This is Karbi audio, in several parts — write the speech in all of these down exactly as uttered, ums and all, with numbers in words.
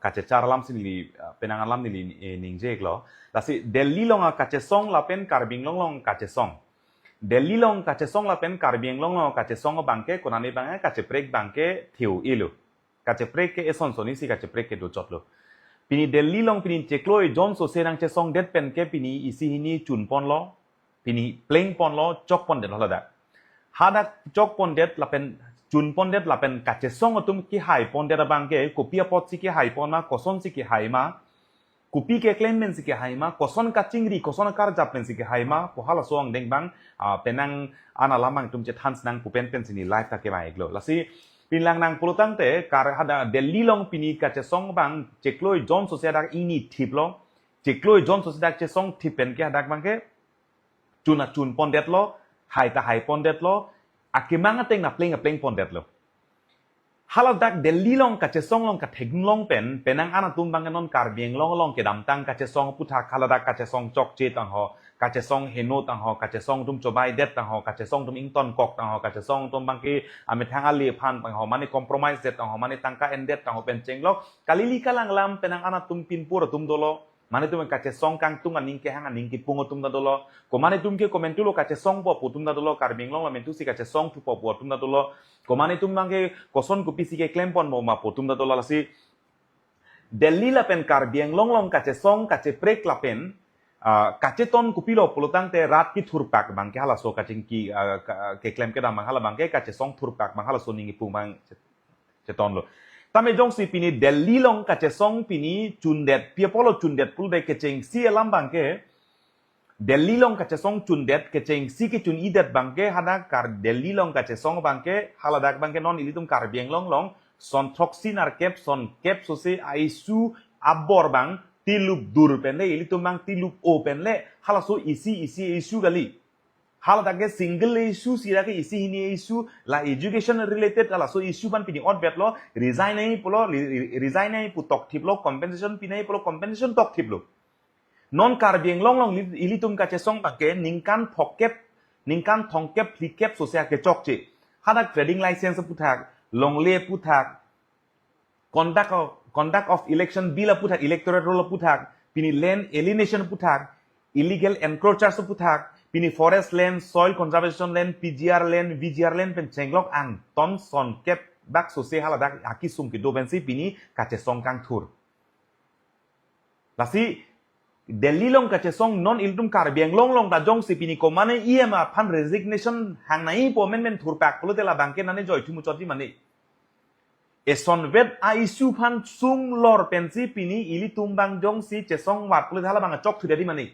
kachechar alam si neli, ah, penang alam neli, eh, ningje iklo. Lasi Delhi along akachesong lapen Karbi Anglong along kachesong. Delhi along kachesong lapen Karbi Anglong along kachesong abangke konane abang kacheprek abangke thiu ilo. Kacheprek ke eson soni si kacheprek kedo chotlo. Pini Delhi along pini chiklo ejon sose nangchesongdet pen ke pini isi hini chunponlo. Pini plengponlo, chokpondetlo ladak. Hadak chokpondet lapen chunpondet lapen kachesong atum kehaipondet abangke, kopi apotsi kehaipon ma, kosonsi kehai ma, kopi keklem pensi kehai ma, koson kachingri, koson karjap pensi kehai ma, pu halaso angdeng abang, ah, penang an alam abang atum chethan sinang pu pen pensi neli live ta kevang iklo. Lasi pini lang nang pulotangte kar hadak Delhi along pini kachesong abang chiklo ejon sose hadak ingni thiplo, chiklo ejon sose dak chesong thip pen ke hadak abangke chun ta chunpondetlo, hai ta haipondetlo, akemang ateng ta pleng ta plengpondetlo. Haladak Delhi along kachesong along kathek along pen, penang an atum abangke non Karbi Anglong along kedamtang kachesong aputhak, haladak kachesong chokche tangho, kachesong heno tangho, kachesong atum chobaidet tangho, kachesong atum ingtonkok tangho, kachesong atum abangke amethang ale aphan tangho, mane compromise det tangho, mane tangka endet tangho pen chenglok, kalili kalang alam penang an atum pinpur atum dolo, mane atum kachesong kangtung aning kehang aning kepung atum ta dolo. Komane atum ke komantu lo kachesongpo pu atum ta dolo. Karbi Anglong la mantu si kachesongthupo pu atum ta dolo. Komane atum abangke koson kopisi keklemponbom ma pu atum ta dolo. Lasi Delhi lapen Karbi Anglong along kachesong kacheprek lapen, ah, kacheton kopilo pulotangte rat kethurpak abangke halaso kachingki, ah, ka-, keklem kedam abang hala abangke kachesong thurpak abang halaso aning kepung abang chetonlo. Tame jongsi pini Delhi along kachesong pini chundet, pi apotlo chundet pulote kechengsi alam abangke, Delhi along kachesong chundet, kechengsi kechun-idet abangke, hadak kar Delhi along kachesong abangke, haladak abangke non ilitum Karbi Anglong along, son throksi nerkep, son kep sose a-issue abor abang, tilup dur pen le, ilitum abang tilup o pen le, halaso isi isi issue kali. Haladak ke single issue, sira ke isi hini issue, la education related, halaso issue abang pini otbetlo, resign nangji pulo, re-, re-, resign nangji pu tokthiplo, compensation pi nangji pulo, compensation tokthiplo. Non Karbi Anglong along li-, ilitum kachesong abangke, ningkan phokep, ningkan thomkep, phlikep sose akechokche. Hadak trading license aputhak, longle aputhak, conduct of, conduct of election bill aputhak, electoral roll aputhak, pini land alienation aputhak, illegal encroachers aputhak, pini forest land, soil conservation land, P G R land, V G R land pen chenglok angton son kep bak sose haladak akesung kedo pensi pini kachesong kangthur. Lasi Delhi along kachesong non ilitum Karbi Anglong along ta jongsi pini komane E M aphan resignation hang nangjipo menmen thurpak pulote labangke nane joithu muchotji mane. Esonvet a-issue aphan sunglor pensi pini ilitum abang jongsi chesong vat pulote hala abang chokthu dadi mane.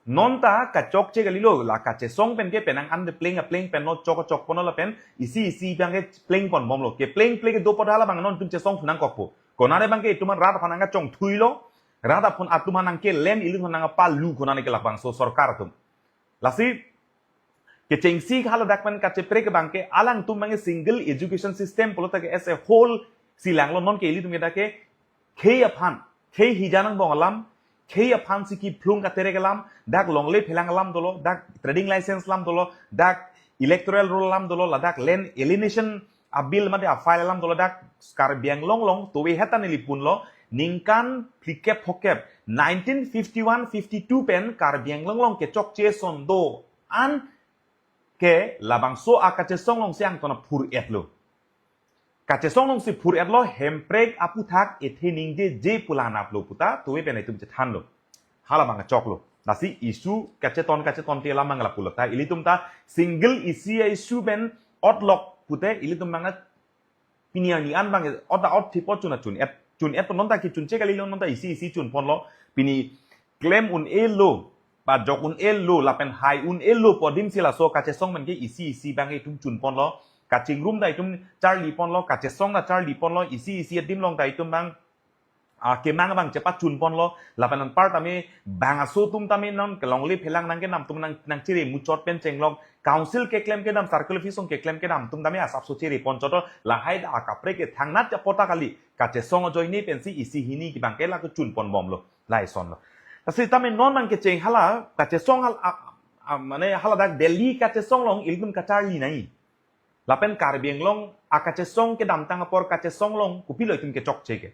Non ta kachokche kalilo, la kachesong pen ke penang an de pleng a pleng pen lo chok chokponlo lapen isi isi abangke plengponbomlo. Kepleng pleng kedo apot hala abang non itum chesongthu nangkokpo. Konane abangke itum rat aphan nangkachongthuilo, rat aphan atum aphan nangkelen, ilitum aphan nangpalu konane ke labangso sorkar atum. Lasi kechengsi haladak pen kacheprek abangke alangtum abangke single education system pulote ke as a whole si langlo, non ke ilitum ke dak ke khei aphan, khei hija nangbong alam, khei aphansi kephlung katerek alam, dak longle phelang alam dolo, dak trading license alam dolo, dak electoral roll alam dolo, ladak land alienation a-bill mate a-file alam dolo, dak Karbi Anglong along towe heta neli punlo, ningkan phlikep phokep, nineteen fifty-one fifty-two pen Karbi Anglong along kechokche ason do-an ke labangso akachesong alongsi angton aphur-etlo. Kachesong alongsi phur-etlo, Hemprek aputhak ethe ningjeje pu la-an aplo puta towe pen itum chethanlo. Hala abang choklo. Lasi issue kacheton kacheton te alam abang lapulo ta, ilitum ta single isi a-issue pen otlok pute ilitum abang pini arni an abang ot ta otthippo, chun ta chun-et, chun-etpo, non ta kechunche kalilo, non ta isi isi chunponlo. Pini klem un-elo, pajok un-elo, lapen hai un-elo pu adim si laso kachesong pen ke isi isi abang itum chunponlo. Kachingrum ta itum charliponlo, kachesong ta charliponlo, isi isi adim along ta itum abang, ah, kemang abang chepachunponlo, lapen anpar tame bang aso atum tame non kelongle phelang nangkenam atum nang, nangchere muchot pen chenglok, council keklem kedam, circle office along keklem kedam atum tame asapso cherepon chotlo, lahai ta akaprek ke thangnat apot ta kali, kachesong ajoine pensi isi hini abangke la kechunponbomlo, la isonlo. Lasi tame non abang kecheng hala, kachesong hal-, a, a, mane haladak Delhi kachesong along ilitum kacharli nangji. Lapen Karbi Anglong akachesong kedamtang apor kachesong along kopilo itum kechokche ke.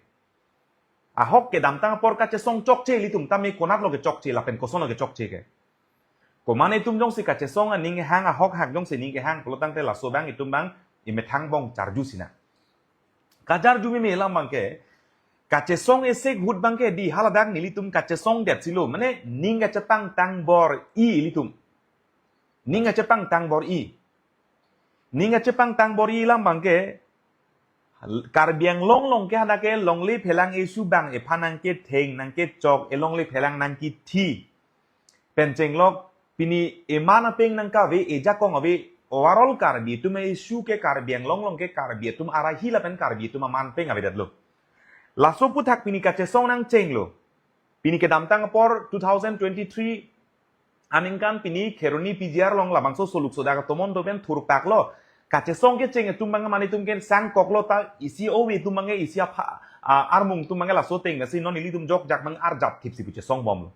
Ahok kedamtang apor kachesong chokche ilitum, tame konatlo kechokche lapen kosonlo kechokche ke. Komane itum jongsi kachesong aning kehang, ahok hak jongsi ning kehang pulotangte laso abang itum abang imethang bong charju sinang. Kajarju meme alam abangke, kachesong esek ahut abangke di haladak nelitum kachesong det silo, mane ning kachepangtang bor-i ilitum. Ning kachepangtang bor-i. Ning kachepangtang bor-i alam abangke, Karbi Anglong along ke hadak ke longle phelang issue abang ephan nangketheng nangkechok, elongle phelang nangkethi. Pen chenglok pini eman apeng nangkave, ejakong ave, overall Karbi atum issue ke Karbi Anglong along ke Karbi atum arahi lapen Karbi atum aman peng avedetlo. Laso aphuthak pini kachesong nangchenglo. Pini kedamtang apor two thousand twenty-three aningkan pini Kheroni P G R along labangso soluk sodak atomon do pen thurpaklo. Kachesong kecheng atum abang mane itum ke sangkoklo, ta isi ove atum abang isi apha, a, armung atum abang laso ateng si non ilitum jokjak abang arjap thipsi pu chesong bomlo.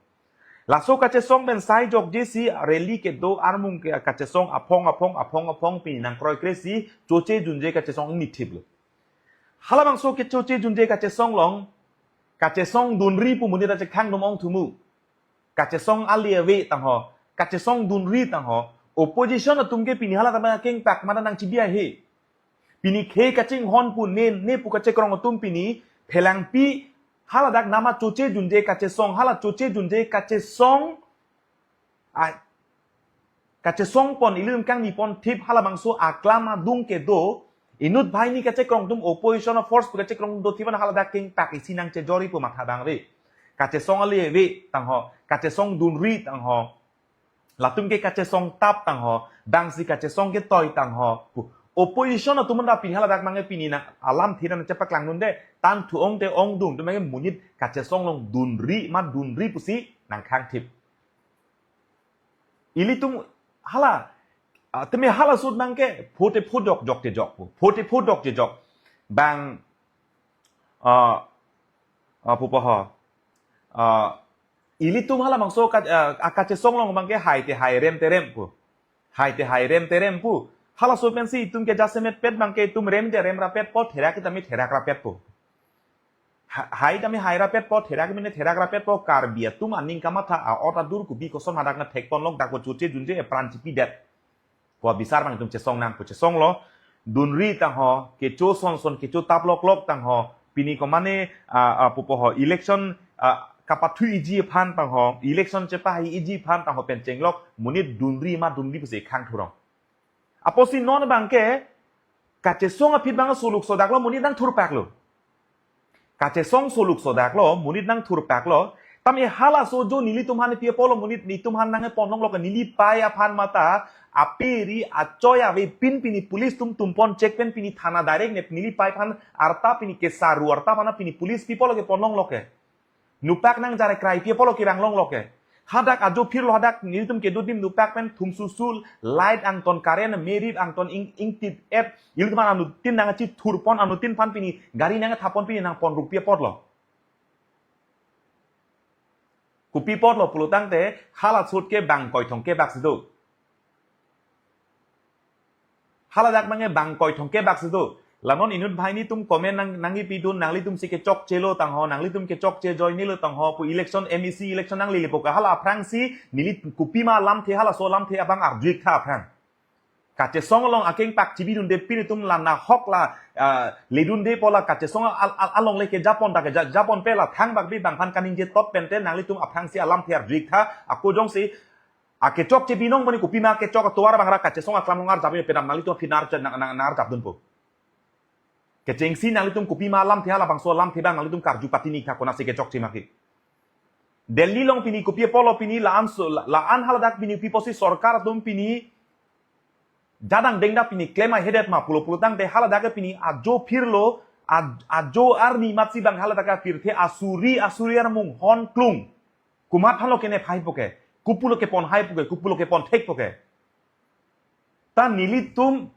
Laso kachesong pen sai jokje si rally kedo armung ke kachesong aphong aphong aphong aphong pini nangkroikresi choche junje kachesong ingni thiplo. Halabangso kechoche junje kachesong along, kachesong dunri pu monit achekhang dom ongthumu. Kachesong ale ave tangho, kachesong dunri tangho. Opposition atum ke pini hala tama kengpak mata nangchibi ahe. Pini khei kachinghon pu ne, ne pu kachekrong atum pini phelangpi haladak nama choche junje kachesong, hala choche junje kachesong. Ai, kachesong pon, ilitum kangni pon thip halabangso aklam adung kedo, inut banghini kachekrong atum, opposition force pu kachekrong do thip an haladak kengpak isi nangchejor-i pu matha abang ave. Kachesong ale ave tangho, kachesong dunri tangho. Latum ke kachesong tap tangho, bangsi kachesong ketoi tangho pu. Opposition atum anta pini haladak abang pini nang alamthe nangchepaklang dunde, tan thu ongte ongdung atum abang monit kachesong along dunri ma dunri pusi nangkhang thip. Ilitum hala, ah, teme hala ahut abangke phote pho jok jokte jok pu. Phote pho jokte jok. Bang, ah, ah, pupo ho. Ah, ilitum halabangso ka, ah, kachesong along abangke hai te hai, rem te rem pu. Hai te hai, rem te rem pu. Halaso pensi itum ke jasemet pet abangke itum rem te rem rapet po, therak te tame therak rapet po. Ha-, hai tame hai rapet po, therak mene therak rapet po, Karbi atum aning kamatha a-ot adur kopi koson hadak nangthek ponlok, dak ko choche junje epran chipidet. Ko abisar abang itum chesong nang, ko chesonglo. Dunri tangho, kecho son son, kecho tap lok lok tangho. Pini komane, a, a, pupo ho, election, a, kapathu iji aphan tangho, election chepahi iji aphan tangho pen chenglok, monit dunri ma dunri pusi khang thurong. Apotsi non abangke, kachesong aphi abang soluk sodaklo, monit nangthurpaklo. Kachesong soluk sodaklo, monit nangthurpaklo. Tame halaso jo nelitum aphan pi apotlo, monit nelitum aphan nangpon longlo ke, neli pei aphan mata, aperi achoi avepin pini police atum tumpon check pen pini thana direct ne neli pei aphan arta pini kesaru arta aphan pini police pi apotlo kepon longlo ke. Nupak nangjar krai pi apotlo kevang longlo ke. Hadak ajo phirlo, hadak nelitum kedo adim nupak pen thum susul, light angton, current, merit angton ing, ingtit et, ilitum aphan anuttin nangchithurpon, anuttin aphan pini gari nangthapon, pini nangpon rupiah apotlo. Kopi apotlo pulotangte, hala ahut ke bang koithong kebak si do. Haladak abangke bang koithong kebak si do. La non inut banghini atum comment nang, nangkipidun, nanglitum si kechokchelo tangho, nanglitum kechokche ajoinelo tangho pu, election, M A C election nanglelepo ke, hala aphrangsi neli kopima lamthe, halaso lamthe abang arju-ik tha aphrang. Kachesong along akengpak chibidunde pin itum la nahok la, ah, ledunde pu la kachesong al-, al-, alongle kejapon ta keja-, japon pe la thangbak bi bang aphan kaningje tot pente nanglitum aphrangsi alamthe arju-ik tha, ako jongsi akechokche binong boni kopima kechok atovar abang ra kachesong aklam along arjap, penap nanglitum aphi nar cha-, nang, nang, nang arjapdunpo. Kechengsi nanglitum kopima alamthe, halabangso alamthe abang nanglitum karju pati-ik tha, konatsi kechokche ma ke. Delhi along pini kopi apotlo pini la-an so, la, la-an haladak pini pi apotsi sorkar atum pini jadang dengdak pini klem ahedet ma pulo pulotangte haladak ke pini ajo phirlo, a-, ajo arni matsi abang haladak ke pirthe asuri, asuri armung hon klung. Komat aphanlo kenep haipo ke, kopulo kepon haipo ke, kopulo kepon thekpo ke. Ta nelitum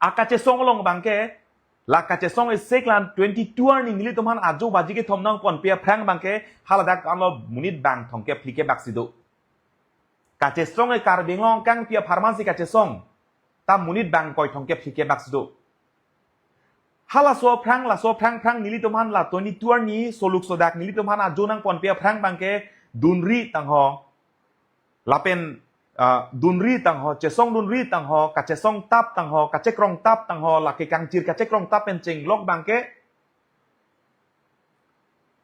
akachesong along abangke, la kachesong esek la twenty-two arni nelitum aphan ajo baji kethom nangponpe aphrang abangke, haladak anlo monit bang thomkep phlikep bak si do. Kachesong e Karbi Anglong kangpi apharman si kachesong. Ta monit bang koithom kep phlikep bak si do. Halaso aphrang, laso aphrang phrang nelitum aphan la twenty-two arni soluk sodak nelitum aphan ajo nangponpe aphrang abangke dunri tangho. Lapen, ah, dunri tangho, chesong dunri tangho, kachesong tap tangho, kachekrong tap tangho, lake kangchir kachekrong tap pen chenglok abangke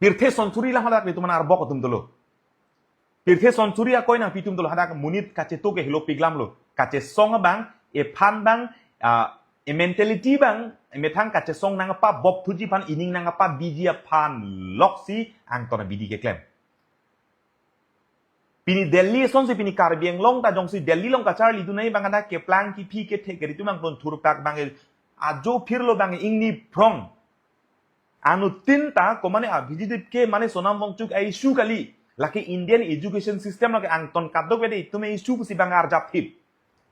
pirthe sonsuri alam hadak nelitum aphan arbok atum dolo. Pirthe sonsuri akoi nangpi atum dolo, hadak monit kachetok ke helo pik alam lo. Kachesong abang, ephan abang, ah, ementality abang, emethang kachesong nangpabop thuji aphan, ening nangpabiji aphan loksi angton abidi keklem. Pini Delhi asonsi pini Karbi Anglong ta jongsi Delhi along kacharlidun nangji abang hadak keplang kephi kethe keritum angton thurpak abang ajo phirlo abang ingni phrong. Anuttin ta komane Abhijit Dipke mane Sonam Wangchuk a-issue kali. Lake Indian education system lake angton kadokave itum a-issue pusi abang arjap thip.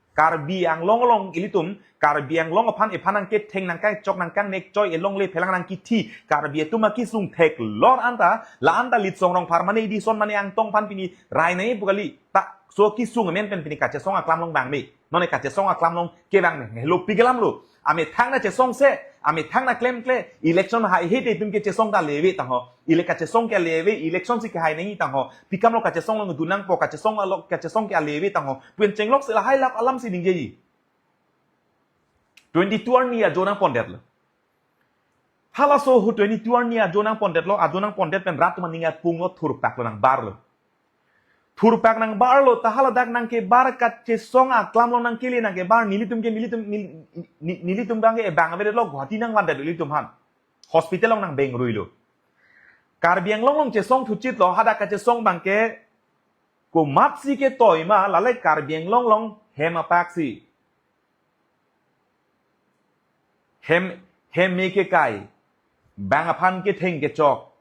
Karbi Anglong along ilitum, Karbi Anglong aphan ephan nangketheng nangkachok nangkangnek choi elongle phelang nangkithi. Karbi atum akisung theklor anta, la anta Litsong Rongphar mane Edison mane Angtong aphan pini rai nangji pu kali. Ta so kisung amen pen pini kachesong aklam along abang me. Nonke kachesong aklam along ke abang me. Helo pik alam lo. Amethang nangchesongse, amethang nangklemkle, election haihe te itum kachesong ta leve tangho. Ile kachesong ke leve, election si kehai nangji tangho. Pi akam lo kachesong along dun nangpo, kachesong along, kachesong ke leve tangho. Pen chenglok si lahai lap alam si ningjeji. Twenty-two arni ajo nangpondetlo. Halaso ahut twenty-two arni ajo nangpondetlo, ajo nangpondet pen rat atum aning apunglo thurpak lo nangbarlo. Thurpak nangbarlo, ta haladak nangkebar kachesong aklam along nangkele nangkebar nelitum ke nelitum nel-, ni-, nelitum abangke ebang avedetlo Guwahati nangvandet nelitum aphan. Hospital along nangbeng ruilo. Karbi Anglong along chesong thuchitlo, hadak kachesong abangke komatsi ketoi ma, lale Karbi Anglong along hem apaksi. Hem, hem me kekai. Bang aphan ketheng kechok.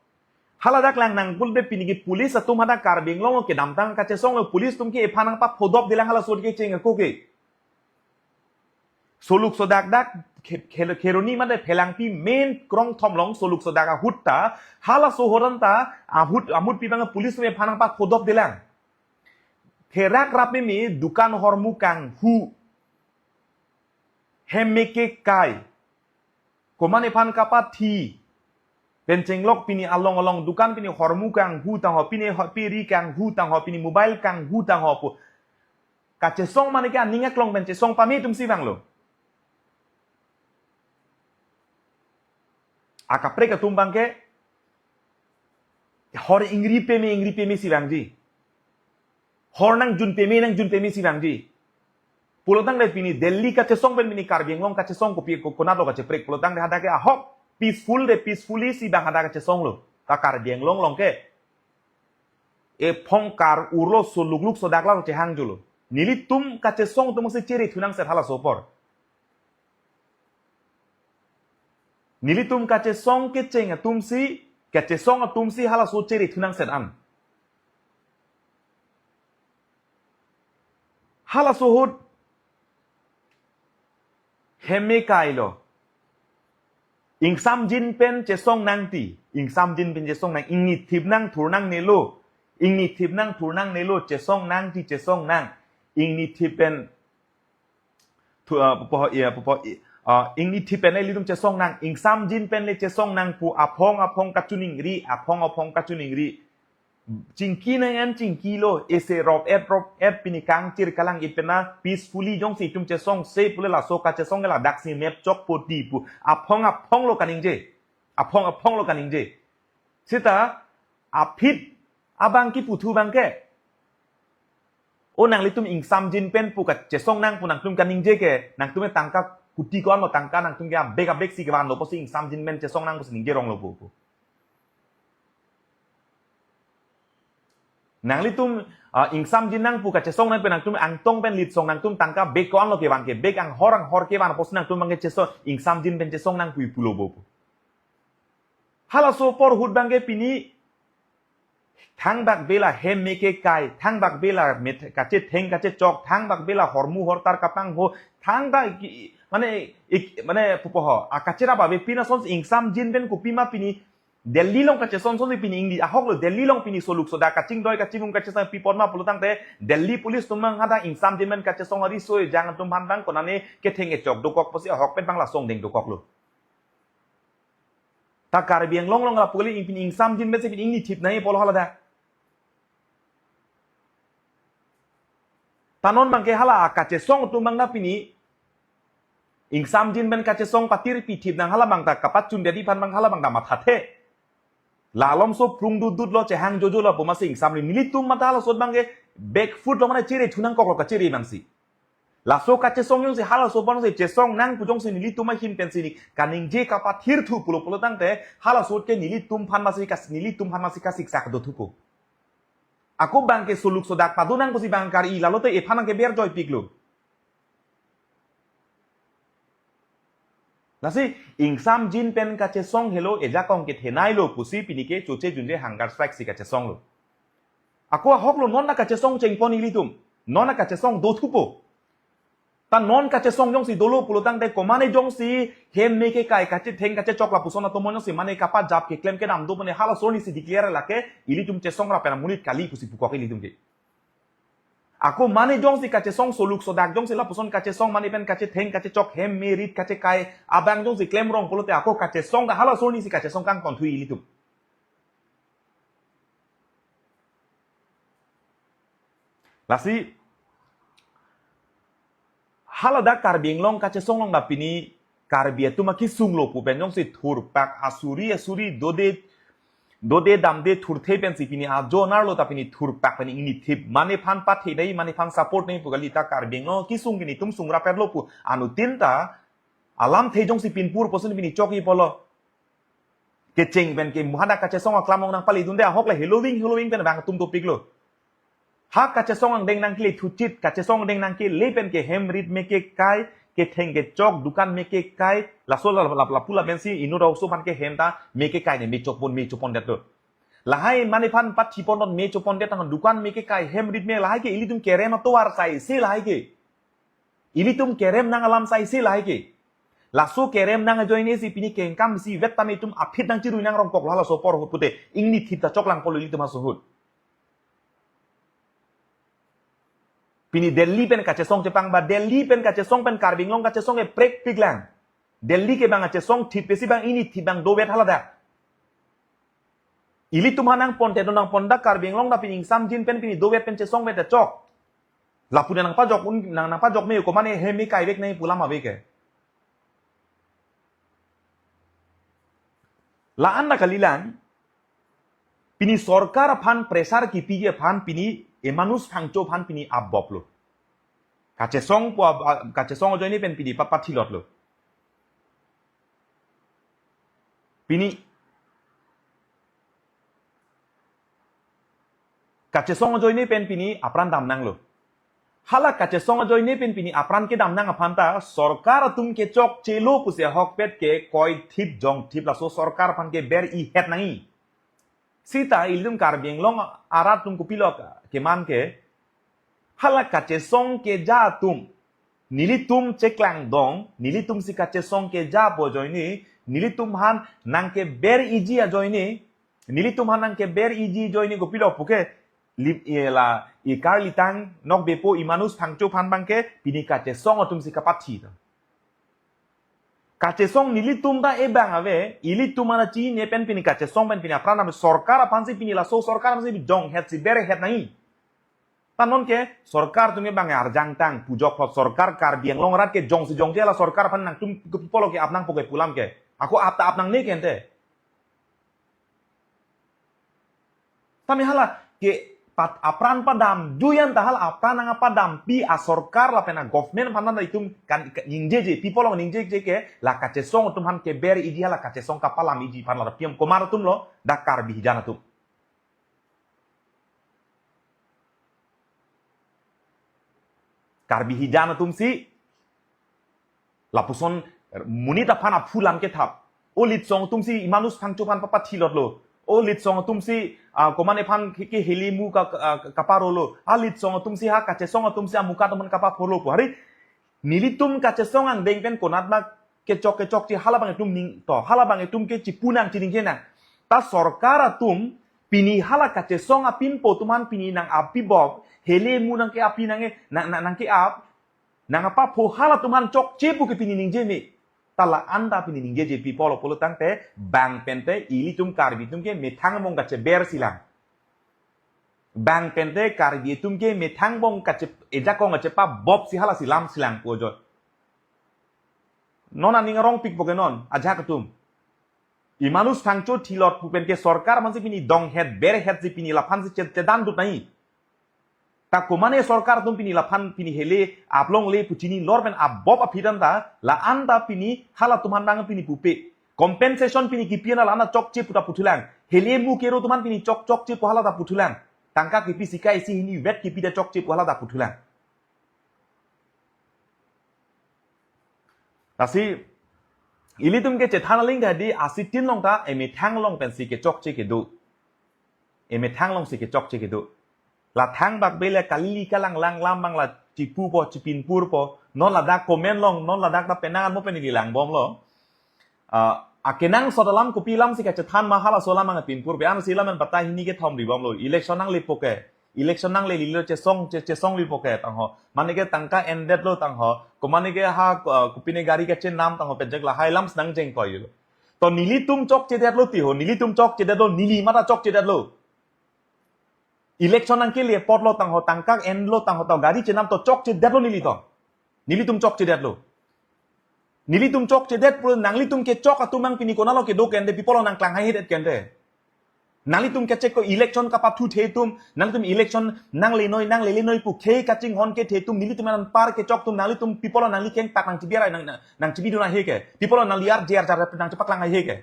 Haladak lang nangpulote pini ke police atum hadak Karbi Anglong along kedamtang kachesong lo police atum ke ephan nangpaphodop dilang halaso ahut kecheng ako ke. Soluk sodak dak khe-, khe-, Kheroni mate Phelangpi main krongthom along soluk sodak ahut ta halaso ahut anta ahut amut pi abang police atum ephan nangpaphodop dilang. Therak rap meme dukan hormu kanghu. Hem me kekai. Komane aphan kapathi. Pen chenglok pini along along dukan pini hormu kanghu tangho, pini ho-, piri kanghu tangho, pini mobile kanghu tangho pu. Kachesong mane ke aning aklong pen chesong pame atum si abang lo. Akaprek atum abangke hor ingri peme ingri peme si abangji. Hor nangjun peme nangjun peme si abangji. Pulotangte pini Delhi kachesong pen pini Karbi Anglong kachesong kopi ko-, konatlo kacheprek pulotangte hadak ke ahok peaceful te peacefully si abang hadak kachesong lo. Ta Karbi Anglong along ke ephong kar-urlo soluk luk sodak la chehangjulo. Nelitum kachesong atum si chere thunangset halaso apor. Nelitum kachesong kecheng atum si, kachesong atum si halaso chere thunangset an. Halaso ahut hem me kailo. Ingsamjin pen chesong nangti, ingsamjin pen chesong nang, ingni thip nang thur nangnelo, ingni thip nang thur nangnelo, chesong nangti chesong nang, ingni thip pen thu, ah, pupo, iya, pupo, i-, ah, ingni thip pen le ilitum chesong nang, ingsamjin pen le chesong nang pu aphong aphong kachiningri, aphong aphong kachiningri. Chingki nang an chingkilo, ese rop et rop et pini kangchir kalang-it pen na peacefully jongsi itum chesongse pule laso kachesong ke ladak si mep chokpo ti pu. Aphong aphong lo kaningje. Aphong aphong lo kaningje. Seta aphi abang kipu thu abangke. O nanglitum ingsamjin pen pu kachesong nang pu nangtum kaningje ke, nangtum tangka kuti ko-an lo tangka nangtum ke abek abek si kevanlo pusi ingsamjin pen chesong nang pusi ningje ronglo pu pu. Nanglitum, ah, ingsamjin nang pu kachesong nang pen nangtum Angtong pen Litsong nangtum tangka bek ko-an lo kevan ke, bek anghor anghor kevan pusi nangtum abangke chesong ingsamjin pen chesong nang pu pulo bo pu. Halaso apor ahut abangke pini thangbak bela hem me kekai, thangbak bela met-, kachetheng kachechok, thangbak bela hormu hortar kapangho, thangta ki-, mane ik-, mane pupo ho, a kacherap ave pini ason ingsamjin pen kopima pini Delhi along kachesong ason pini ingni ahok lo Delhi along pini soluk sodak kachingdoi kachimung kachesong pi apot ma pulotangte Delhi police atum abang hadak ingsamjin pen kachesong ari soi jang atum aphan abang konane ketheng kechok dokok pusi ahok pen abang lason deng dokok lo. Ta Karbi Anglong along lapu kali, pini ingsamjin pensi pini ingnithip nangji pulo hala dak. Ta non abangke hala kachesong atum abang ta pini ingsamjin pen kachesong patir pithip nang hala abang ta kapachun dedi aphan abang hala abang ta mathathe. La malomso prung dudut lo, chehang jojo lo pu masi ingsamri, nelitum mate halaso abangke back foot lo mane chere thu nangkok lo, kachere abangsi. Laso kachesong jongsi halaso abangsi chesong nang pu jongsi nelitum ahin pensi ni kaningje kapathir thu pulo pulo tangte halaso ke nelitum aphan masi kas-, nelitum aphan masi kasiksak do thupo. Ako abangke soluk sodak padu nang pusi abang kar-i, lalote ephan abangke berjoipiklo. Lasi ingsamjin pen kachesong helo, ejakong kethenei lo pusi pini ke choche junje hunger strike si kachesong lo. Ako ahok lo, non ta kachesong chengpon ilitum. Non ta kachesong do thupo. Ta non kachesong jongsi dolo pulo tangte komane jongsi hem me kekai, kachetheng kachechok lapuson atum jongsi mane kapajap keklem kedam do mane halaso arnisi declare lake ilitum chesong ra pen amonit kali pusi pukok ilitum ke. Ako mane jongsi kachesong soluk sodak jongsi lapuson kachesong mane pen kachetheng kachechok hem me rit kachekai abang jongsi klemrong pulote ako kachesong ta halaso arnisi kachesong kangtonthui ilitum. Lasi hala dak Karbi Anglong kachesong along ta pini Karbi atum akesung lo pu pen jongsi thurpak asuri asuri dode dode damde thurthe pensi pini ajo nar lo ta pini thurpak pen ingnithip, mane aphan pathenei, mane aphan support nei pu kali. Ta Karbi Anglong akesung ke nelitum sung rapet lo pu anuttin ta alamthe jongsi pinpur puson pini chokji pulo. Kecheng pen ke hadak kachesong aklam along nangpali dunde ahok le heloving heloving pen abang atum dopiklo. Ha kachesong angdeng nangkele thuchit, kachesong angdeng nangkele pen ke hem rit me kekai, ketheng kechok, dukan me kekai, laso la, la, lapu la pensi inut aso aphan ke hem ta me kekai ne me chopon, me chopondetlo. Lahai mane aphan pathi pondot me chopondet tang dukan me kekai, hem rit me, lahai ke ilitum kerem atovar saisi lahai ke. Ilitum kerem nang alam saisi lahai ke. Laso kerem nang ajoine si pini kengkam si vet tame itum aphi nangchirui nangrongkok lo halaso apor ahut pute. Ingnithip ta choklang pulo ilitum aso ahut. Pini Delhi pen kachesong chepang ba, Delhi pen kachesong pen Karbi Anglong kachesong ke prekpiklang. Delhi ke abang kachesong thip pensi abang ingnithip abang dovet hala dak. Ilitum aphan nangponte do nangpon dak Karbi Anglong ta pini ingsamjin pen pini dovet pen chesongvet ta chok. Lapu nangpajok un, nang, nangpajok me komane hem me kaivek nangji pu alam ave ke. La-an ta kalilang, pini sorkar aphan pressure kipiji aphan pini Emanus Phangcho aphan pini apbop lo. Kachesong pu ab-, a-, kachesong ajoine pen pini pa, pathilot lo. Pini kachesong ajoine pen pini apran damnang lo. Hala kachesong ajoine pen pini apran kedam nang aphan ta sorkar atum kechokche lo pusi ahokpet ke koithip jongthip laso sorkar aphan ke ber-ihet nangji. Sita ilitum Karbi Anglong arat atum kopilo keman ke hala kachesong keja atum nelitum cheklangdong, nelitum si kachesong keja pu ajoine, nelitum aphan nangkeber-iji ajoine, nelitum aphan nangkeber-iji ajoine kopilo puke, li-, e la, i karlitang nokbepo Emanus Phangcho aphan abangke pini kachesong atum si kapathi ta. Kachesong nelitum ta ebang ave, ilitum aphan chinine pen pini kachesong pen pini apran ave, sorkar aphan si pini laso sorkar aphan si jonghet si berhet nangji. Ta non ke sorkar atum ke abang arjang tang pujok hot sorkar Karbi Anglong arat ke jongsi jongje la sorkar aphan nangtum ke polo ke apnang po ke pu alam ke. Ako ap ta apnang ne ke ente. Tame hala ke pat apran padam juyan ta hala apran nangpadampi asorkar lapen a-government aphan ta itum kan, kan ningjeje, people along ningjeje ke la kachesong atum aphan keber-iji hala kachesong kapalam-iji aphan la P M Kumar atum lo, dak Karbi hijan atum. Karbi hijan atum si lapuson monit aphan aphu alam kethap. O litsong atum si Emanus Phangcho aphan papathilot lo. O litsong atum si, ah, komane aphan ke, ke helimu ka, ka, ka, kaparolo. A litsong atum si ha kachesong atum si amukat atum aphan kapapholo pu. Hari nelitum kachesong angdeng pen konat ma kechok kechokche hala abang itum ning to, hala abang itum ke chipu nang chiningje nang. Ta sorkar atum pini hala kachesong apinpo atum aphan pini nang api bok, hele mu nangke api nang, nang, nang, nangke ap, nangpapho hala atum aphan chokche pu ke pini ningje me. Ta la-an ta pini ningjeje pi pulo pulo tangte bang pen te ilitum Karbi atum ke methang bong kacheber silang. Bang pen te Karbi atum ke methang bong kache ejakong kachepa bop si hala si lam silang pu ajoine. Non aning arong pikpo ke non, ajahak atum. Imanus thangcho thilot pu pen ke sorkar mansi pini donghet berhet si pini laphan si chet chedan dut nai. Ta komane sorkar atum pini laphan pini hele aplong le pu chini lor pen abop aphi dan ta la-an ta pini halatum aphan nang pini pupe. Compensation pini kipi na la-an ta chokche pu ta puthulang. Hele mu kero atum aphan pini chok chokche pu hala ta puthulang. Tangka kipi sika isi hini vet kipi ta chokche pu hala ta puthulang. Lasi ilitum ke chethan aling tadi asitin long ta emethang long pensi kechokche kedo. Emethang long si kechokche kedo. La thangbak bele kalili kalang lang lam bang la chipupo chipinpurpo. Non ladak comment long, non ladak ta penang mo pen ili lang bomlo. Ah, akenangsot alam kopi lam si kachethan ma halaso alam ang pinpur be an si lam an bata hini kethom ri bomlo. Election nangle po ke. Election nangle lilo chesong che chesong li po ke tangho. Mane ke tangka endetlo tangho. Komane ke ha, ah, kopine gari kachenam tangho penjak lahai lam si nangjeng koilo. To nelitum chokchedetlo ti ho. Nelitum chokchedetlo, neli mata chokchedetlo. Election nangkele apotlo tangho, tangka endlo tangho, to gari chenam to chokchedetlo neli to. Nelitum chokchedetlo. Nelitum chokchedet pu nanglitum kechok atum ang pini konatlo kedo kende, pi apotlo nangklang haihedet kende. Nanglitum kechek ko election kapathuthe atum, nanglitum election nangle noi, nanglele noi pu khei kachinghon kethe atum, nelitum anpar kechok atum, nanglitum pi apotlo nangli kengpak nangchibiar nang, nang, nangchibidun haihe ke. Pi apotlo nangli arje arjar nangchepaklang haihe ke.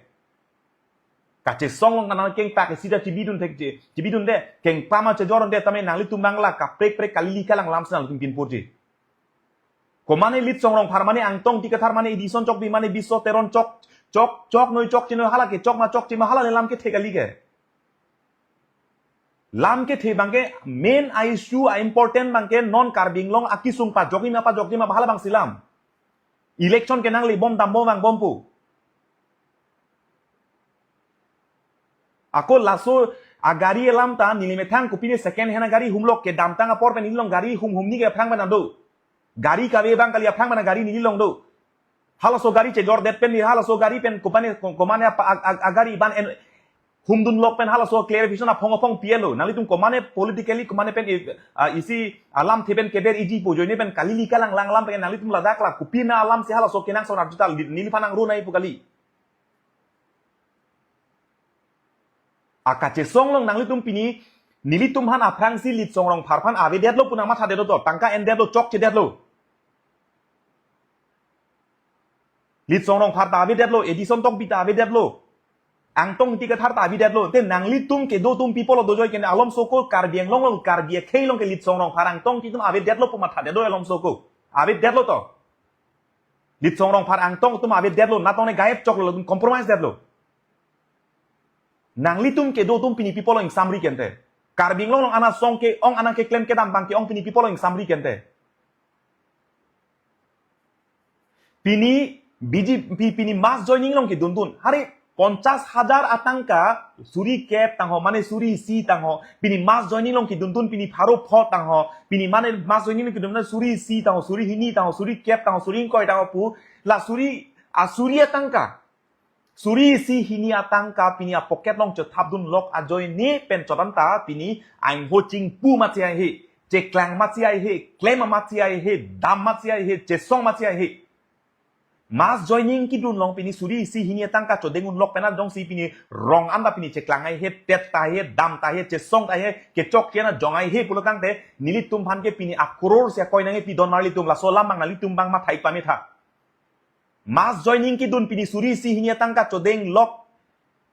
Kachesong long kanang kengpak ke sida chibidun thekje, chibidunde, kengpak ma chejordunde, tame nanglitum bang la kaprek prek kalili kalang lam si nanglitum pinpurji. Komane Litsong Rongphar mane Angtong Ingti Kathar mane Edison Chokbi mane Biso Teron chok, chok, chok noi chokche noi hala ke chok ma chokche ma hala le lam kethe kali ke. Lam kethe bang ke main issue a important bang ke non Karbi Anglong akesung pajokji ma pajokji ma hala bang si lam. Election ke nangle bom dam bom vang bom pu. Ako laso agari alam ta neli methang kopine second hand agari humlo kedamtang apor pen neli long gari hum humni ke aphrang pen do. Gari kave bang kali aphrang pen gari neli long do. Halaso gari chejordet pen neli halaso gari pen kopane ko-, komane apa ag-, ag-, agari ban en humdun lok pen halaso clarification aphong aphong pielo. Nanglitum komane politically komane pen i-, ah, isi alamthe pen keber iji pu ajoine pen kalili kalang lang lam pen nanglitum ladak la kopine alam si halaso kenangsot arjuta li-, neliphan nangro nai pu kali. Akachesong long nanglitum pini, nelitum aphan aphrangsi Litsong Rongphar aphan avedetlo pu nangmathadetlo to, tangka endetlo, chokchedetlo. Litsong Rongphar ta avedetlo, Edison Tokbi ta avedetlo. Angtong Ingti Kathar ta avedetlo. Te nanglitum kedo atum pi apotlo dojoi kene alomso ko Karbi Anglong long Karbi akhei long ke Litsong Rongphar Angtong Ingti atum avedetlo pu mathadetlo alomso ko. Avedetlo to. Litsong Rongphar Angtong atum avedetlo, natong ne gayep choklo, latum compromise detlo. Nanglitum kedo atum pini pi apotlo ingsamri kente. Karbi Anglong long ana song ke-ong ana keklem kedam bang ke-ong pini pi apotlo ingsamri kente. Pini B J P pini mass joining long keduntun. Hari ponchas hajar atangka suri kep tangho, mane suri isi tangho. Pini mass joining long keduntun pini pharo pho tangho. Pini mane mass joining long keduntun suri isi tangho, suri hini tangho, suri kep tangho, suri ingkoi tangho pu. La suri, a suri atangka. Suri isi hini atangka pini a pocket long chethapdun lok ajoine pen chodan ta pini aingho chingpu matsi haihe, cheklang matsi haihe, klem matsi haihe, dam matsi haihe, chesong matsi haihe. Mass joining kedun long pini suri isi hini atangka chodeng un lok pen an jongsi pini rong an ta pini cheklang haihe, tet ta haihe, dam ta haihe, chesong ta haihe, kechokche na jong haihe pulo tangte nelitum aphan ke pini a crore si akoi nangkepi don marlitum, laso alam bang nanglitum bang mathai pametha. Mass joining kedun pini suri isi hini atangka chodeng lok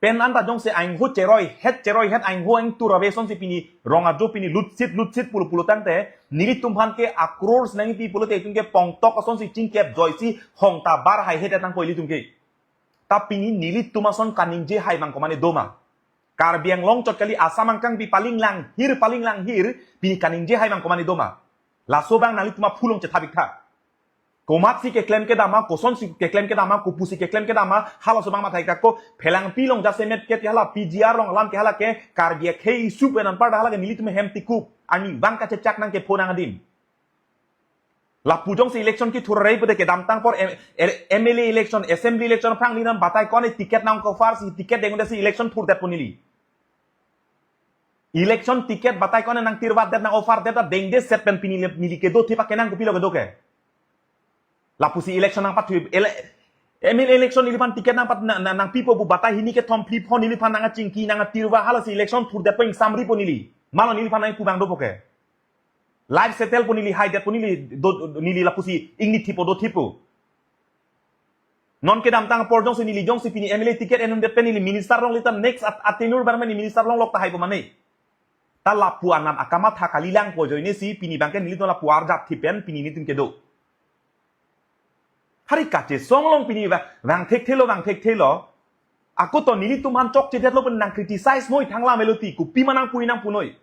pen an ta jongsi aingho cheroi het cheroi het aingho aingtur ave asonsi pini rong ajo pini lutsit lutsit pulo pulo tangte nelitum aphan ke a crores nangpi pulote itum ke pongtok asonsi chingkep joisi hong ta bar haihet tangpo ilitum ke. Ta pini nelitum ason kaningje hai bang komane doma. Karbi Anglong chot kali Assam angkang pi paling lang hir paling lang hir pini kaningje hai bang komane doma. Laso bang nanglitum aphu along chethap ik tha. Komatsi keklem kedam ma, kosonsi keklem kedam ma, kopusi keklem kedam ma, halaso bang mathai kako, phelangpi along jasemet ke hala, P G R along alam ke hala ke, Karbi akhei issue pen anpar ta hala ke nelitum hem tikup, arnivang kachechak nangkepho nang adim. Lapu jongsi election kethur rai pute kedamtang apor M-, M L A election, assembly election aphrang neli aphan batai ko-an ticket nang ko-offer si ticket dengdetsi election thurdetpo neli. Election ticket batai ko-an nang tirvatdet, nang offerdet, dengde set pen pini le-, neli kedo thip akenang kopilo kedo ke. Lapusi election nangpathu, ele-, M L A election neli aphan ticket nangpat na, na, nangpipo pu batai hini kethom phli pho neli aphan nangchingki nangtirva, halasi election thurdetpo, ingsamripo neli. Malo neli aphan nangpu abang dopo ke. Life settlepo neli, haidetpo neli, do, neli lapusi ingni thippo do thippo. Non kedamtang apor jongsi neli jongsi pini M L A ticket en-undet pen neli minister longle ta next at, a tenure bar mane minister longlok tahai pu mane. Ta lapu anat akamatha kalilang pu ajoinesi pini abangke nelitum lapu arjap thip pen pini nelitum kedo. Hari kachesong along pini va-, vang thekthelo, vang thekthelo. Ako to nelitum aphan chokchedetlo pen nang criticize noi, thang lam eloti, kopima nangpui nangpunoi.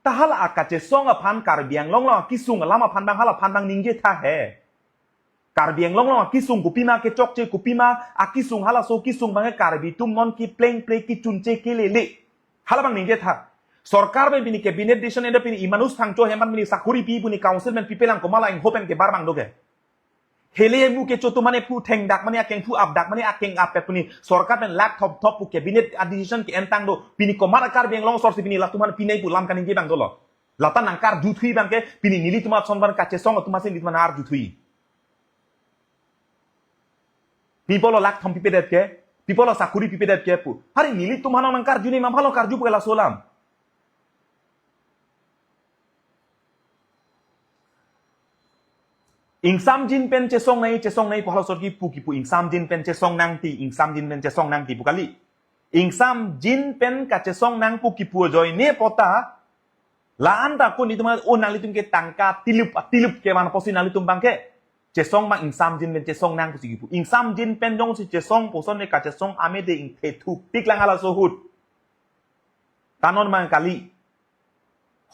Ta hala akachesong aphan, Karbi Anglong along akesung alam aphan abang, hala aphan abang ningje tha he. Karbi Anglong along akesung kopima kechokche, kopima akesung, halaso kesung abangke Karbi atum non keplengple kechunche kelele. Hala abang ningje tha. Sorkar pen pini cabinet decision ende pini Emmanuel Thangcho ahem aphan pini sakori pi pu ne council pen pipelang, komat la ingho pen kebar abang do ke. Hele mu kecho atum mane phu thengdak mane akeng phu apdak mane akeng appet pu ne sorkar pen lak thop thop pu cabinet a decision ke-entang do. Pini komat a Karbi Anglong asor si pini latum aphan pinei pu lam kaningje abang dolo. Lata nangkarjuthui abangke pini nelitum ason aphan kachesong atum asin nelitum aphan arjuthui. Pi apotlo lak thom pipedet ke, pi apotlo sakori pipedet ke pu. Hari nelitum aphan nangkarju ne ma aphanlo karju pu ke laso alam. Ingsamjin pen chesong nangji, chesong nangji pu halaso arni kipu kipu, ingsamjin pen chesong nangji, ingsamjin pen chesong nangji pu kali. Ingsamjin pen kachesong nang pu kipu ajoine apot ta, la-an ta ko nelitum o nanglitum ke tangka tilup atilup kevan apotsi nanglitum abangke chesong abang ingsamjin pen chesong nang pusi kipu. Ingsamjin pen jongsi chesong puson ne kachesong amede ingthe thuktik lang halaso ahut. Ta non abang kali.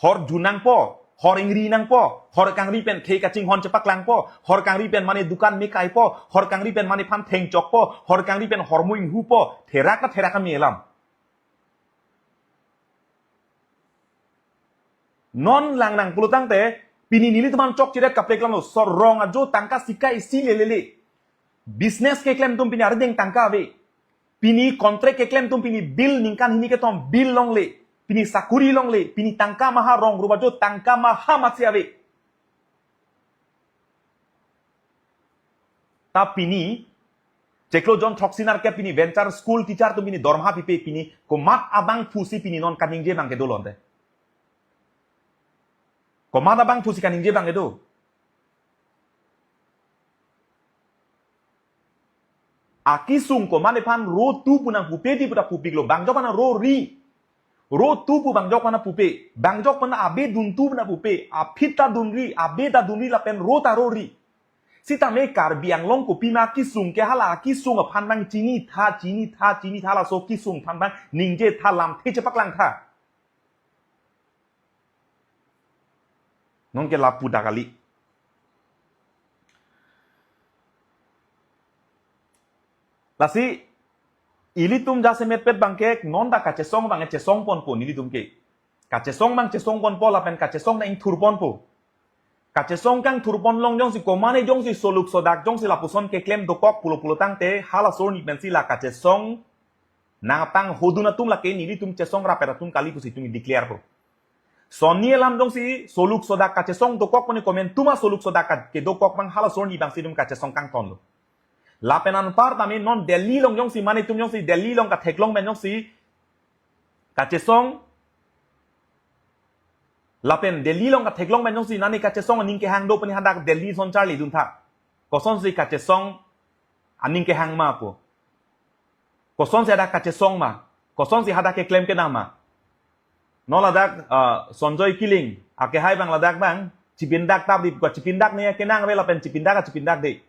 Hor ju nangpo, hor ingri nangpo, hor kangri pen khei kachinghon chepaklangpo, hor kangri pen mane dukan me kaipo, hor kangri pen mane aphan thengchokpo, hor kangri pen hormu inghupo, therak ta therak kami alam. Non lang nang pulo tangte, pini nelitum aphan chokchedet kaprek alamlo, sor rong ajo tangka sika isi lelele. Business keklem atum pini arideng tangka ave. Pini contract keklem atum pini bill ningkan hini kethom bill longle. Pini sakori longle. Pini tangka maha rong rup ajo tangka maha masi ave. Ta pini, chiklo jon throksi nerkep pini venture school teacher atum pini dorma pipe pini komat abangphu si pini non kaningje abangke dolo ante. Komat abangphu si kaningje abangke do. Akesung komat aphan ro tu pu nangpupe di pu ta pupiklo, bang jok aphan ro ri. Ro tu pu bang jok aphan pupe, bang jok aphan abe dun tu pu nangpupe, aphi ta dunri, abe ta dunri lapen ro ta ro ri. Sitame Karbi Anglong kopima kesung ke hala kesung aphan abang chini tha, chini tha, chini tha, laso kesung aphan abang ningje tha, lamthe chepaklang tha. Non ke lapu ta kali. Lasi, ilitum jasemet pet abangke, non ta kachesong abang chesong ponpo nelitum ke. Kachesong abang chesong ponpo lapen kachesong ta ingthur ponpo. Kachesong kangthur pon along jongsi komat ne jongsi soluk sodak jongsi lapuson keklem dokok pulo pulo tangte halaso arni pensi la kachesong nangpanghodun atum lake nelitum chesong rapet atum kali pusi itum declare po. Sonni alam jongsi soluk sodak kachesong dokok mane komat atum a soluk sodak ka-, kedokok abang halaso arni abangsi itum kachesong kangtonlo. Lapen anparta me non Delhi along jongsi mane itum jongsi Delhi along katheklong pen jongsi kachesong lapen Delhi along katheklong pen jongsi nani kachesong aning kehang do pu ne hadak Delhi ason charlidun tha. Kosonsi kachesong aning kehang ma pu. Kosonsi hadak kachesong ma. Kosonsi hadak keklem kedam ma. Non ladak, ah, Sanjoy Killing akehai abang ladak abang chipindak tap di ko chipindak ne kenang ave lapen chipindak chipindak de.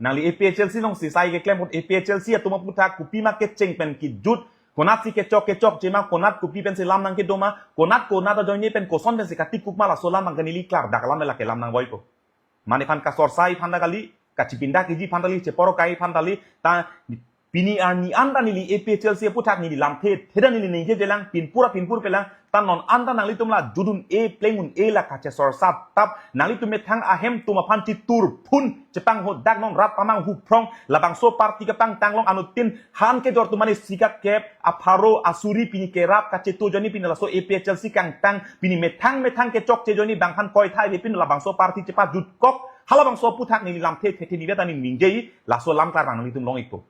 Nangli A P H L C alongsi sai keklem apot A P H L C atum aphuthak kopima kecheng pen kejut, konatsi kechok kechokche ma, konat kopi pensi lam nangkedo ma, konat konat ajoine pen koson pensi katikuk ma, laso alam abangke neli klardak alam lake lam nangvoipo. Mane aphan kasorsai aphan ta kali, kachipindak iji aphan ta kali, cheporo kai aphan ta kali, ta Pini arni anta neli A P H L C aputhak neli lamthe theda neli ningjejelang, pinpur a pinpur pelang, ta non anta nanglitum la judun-e pleng un-e la kachesorsa tap, nanglitum methang ahem atum aphan chitur phun chepanghodak non, rat pamanghu phrong, labangso party kepangtang long anuttin han kejor atum mane sikakep, apharo, asuri pini kerap kachetu ajoine pini laso A P H L C kangtang, pini methang methang kechokche ajoine bang aphan koithai ave pini labangso party chepajutkok, halabangso aputhak neli lamthe thethe neli ta neli ningje, laso alam klarang nanglitum long-ikpo.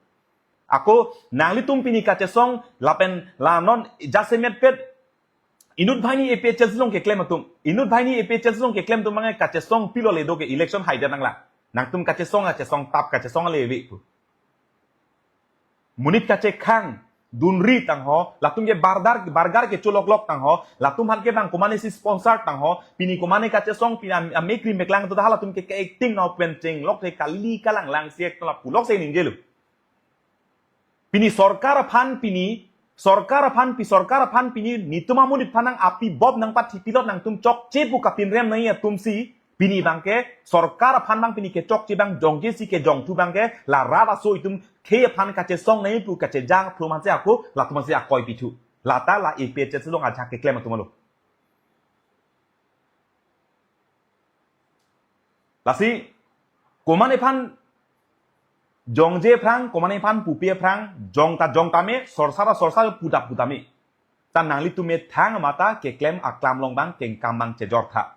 Ako nanglitum pini kachesong lapen la non jasemet pet inut banghini A P H L C along keklem atum. Inut banghini A P H L C along keklem atum mangai kachesong pilo le do ke election haida nanglang. Nangtum kachesong, kachesong tap, kachesong ale ave pu. Monit kachekhang dunri tangho, latum ke bargar, bargar kechuloklok tangho, latum aphan ke bang komane si sponsor tangho, pini komane kachesong, pini am-, amekri meklang tu dah latum ke, ke acting nau pen chenglok the kali kalanglang si ek tola pulok se ningjelo. Pini sorkar aphan pini, sorkar aphan pi, sorkar aphan pini, nitum amonit aphan nang api bob nangpathi pilot nangtum chokche pu kapinrem nai atum si, pini bangke, sorkar aphan bang pini kechokche bang jongje si kejongthu bangke, la rat aso itum khei aphan kachesong nai pu kachejang phlu manse ako, latum manse akoi pithu. Lata la A P H L C along ajak keklem atum alo. Lasi, komane aphan jongje aphrang, komane aphan pupe aphrang, jong ta jong tame, sorsa ta sorsa pudap putame. Ta nanglitum methang mata keklem aklam along bang kengkam bang chejor tha.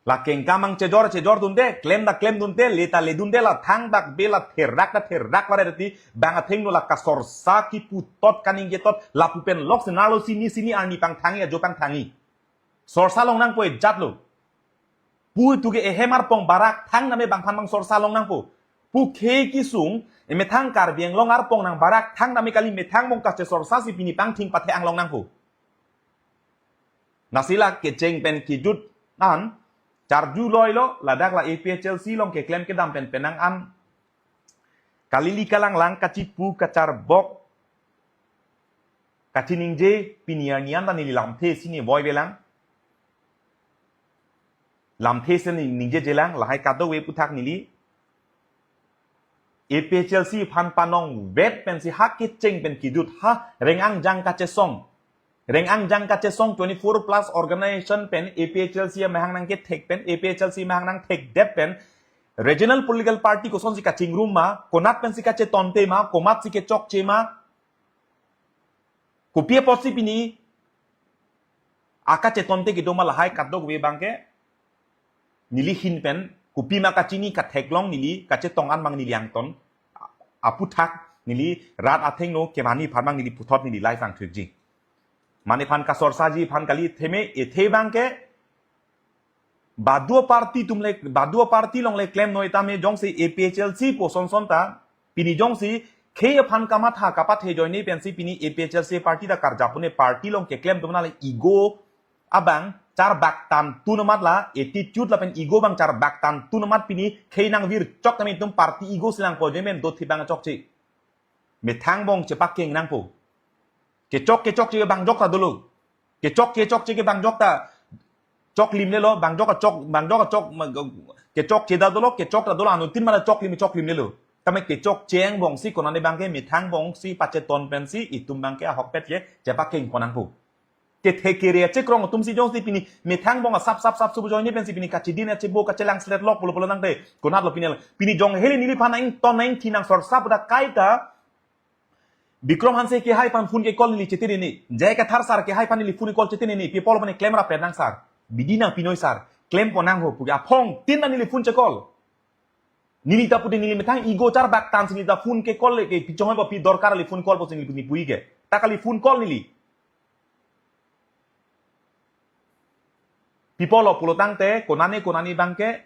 La kengkam bang chejor, chejor dunde, klem ta klem dunde, le ta le dunde, la thang dak be la therak ta therak vare dati, bang athengno la kasorsa kipu tot kaningje tot, lapu pen lok senarlo sini sini arni pangthangji, ajo pangthangji. Sorsa long nangpo ejat lo. Pu tu ke ehem arpong barak thang name bang aphan bang sorsa long nangpo. Pu khei kesung, emethang Karbi Anglong arpong nang barak thang name kali methang mong kachesorsa si pini pangthing pathe anglong nangpo. Lasi la kecheng pen kejut an, charju loi lo, ladak la A P H L C along keklem kedam pen penang an. Kalili kalanglang kachipu kacharbok. Kachiningje pini arni anta neli lamthe si ne voi velang. Lamthe si ne ningjejelang, lahai kadokave aputhak neli A P H L C aphan panong vet pensi ha kecheng pen kejut ha reng angjang kachesong. Reng angjang kachesong twenty-four plus organization pen A P H L C amahang nangkethek pen A P H L C amahang nangthekdet pen regional political party kosonsi kachingrum ma, konat pensi kachetonte ma, komatsi kechokche ma, kopi apotsi pini akachetonte kedo ma lahai kadokave bangke neli ahin pen kopima kachini katheklong neli kachetong an bang neli angton aputhak neli rat athengno kemanji aphan bang neli puthot neli live angthekji. Mane aphan kasorsaji aphan kali theme ethe bangke baduo party atum le, baduo party along le klem noi tame jongsi A P H L C pu sonson ta pini jongsi khei aphan kamatha kapathe ajoine pensi pini A P H L C party ta karjapune party along keklem atum nale ego abang charbak tangthu amat la attitude lapen ego bang charbak tangthu amat pini khei nangvirchok tame itum party ego si nangpo ajoine pen dothi bang chokche. Methang angbong chepakeng nangpo. Kechok kechokche ke bang jok ta dolo. Kechok kechokche ke bang jok ta choklim lelo, bang jok chok, bang jok chok, ma-, kechokche ta dolo, kechok ta dolo, anuttin mane choklim, choklim lelo. Tame kechokche angbong si konane bangke methang angbong si pacheton pensi itum bangke ahokpet ke chepakeng pon nangpo. Kethe kere chekrong atum si jongsi pini methang angbong asap sap sap subu ajoine pensi pini kachidin achebo kachelang slet lok pulo pulo nangte. Konatlo pini la. Pini jong hele neliphan nangton nangthi nangsorsa pu ta kaita. Bikram Hanse kehai aphan phone ke call neli chetiri ni. J I Kathar sir kehai aphan neli phone call chetiri ni. People aphan klem rapet nang sir. Bidi nangpi noi sir. Klem pon nang ho pu ke. Aphongtin ta neli phone che call. Neli ta pute neli methang ego charbak tangsi neli ta phone ke call le ke pichong ba pi dorkar le phone call pusi neli puni pui ke. Ta kali phone call neli. People lo pulo tangte konane konane bangke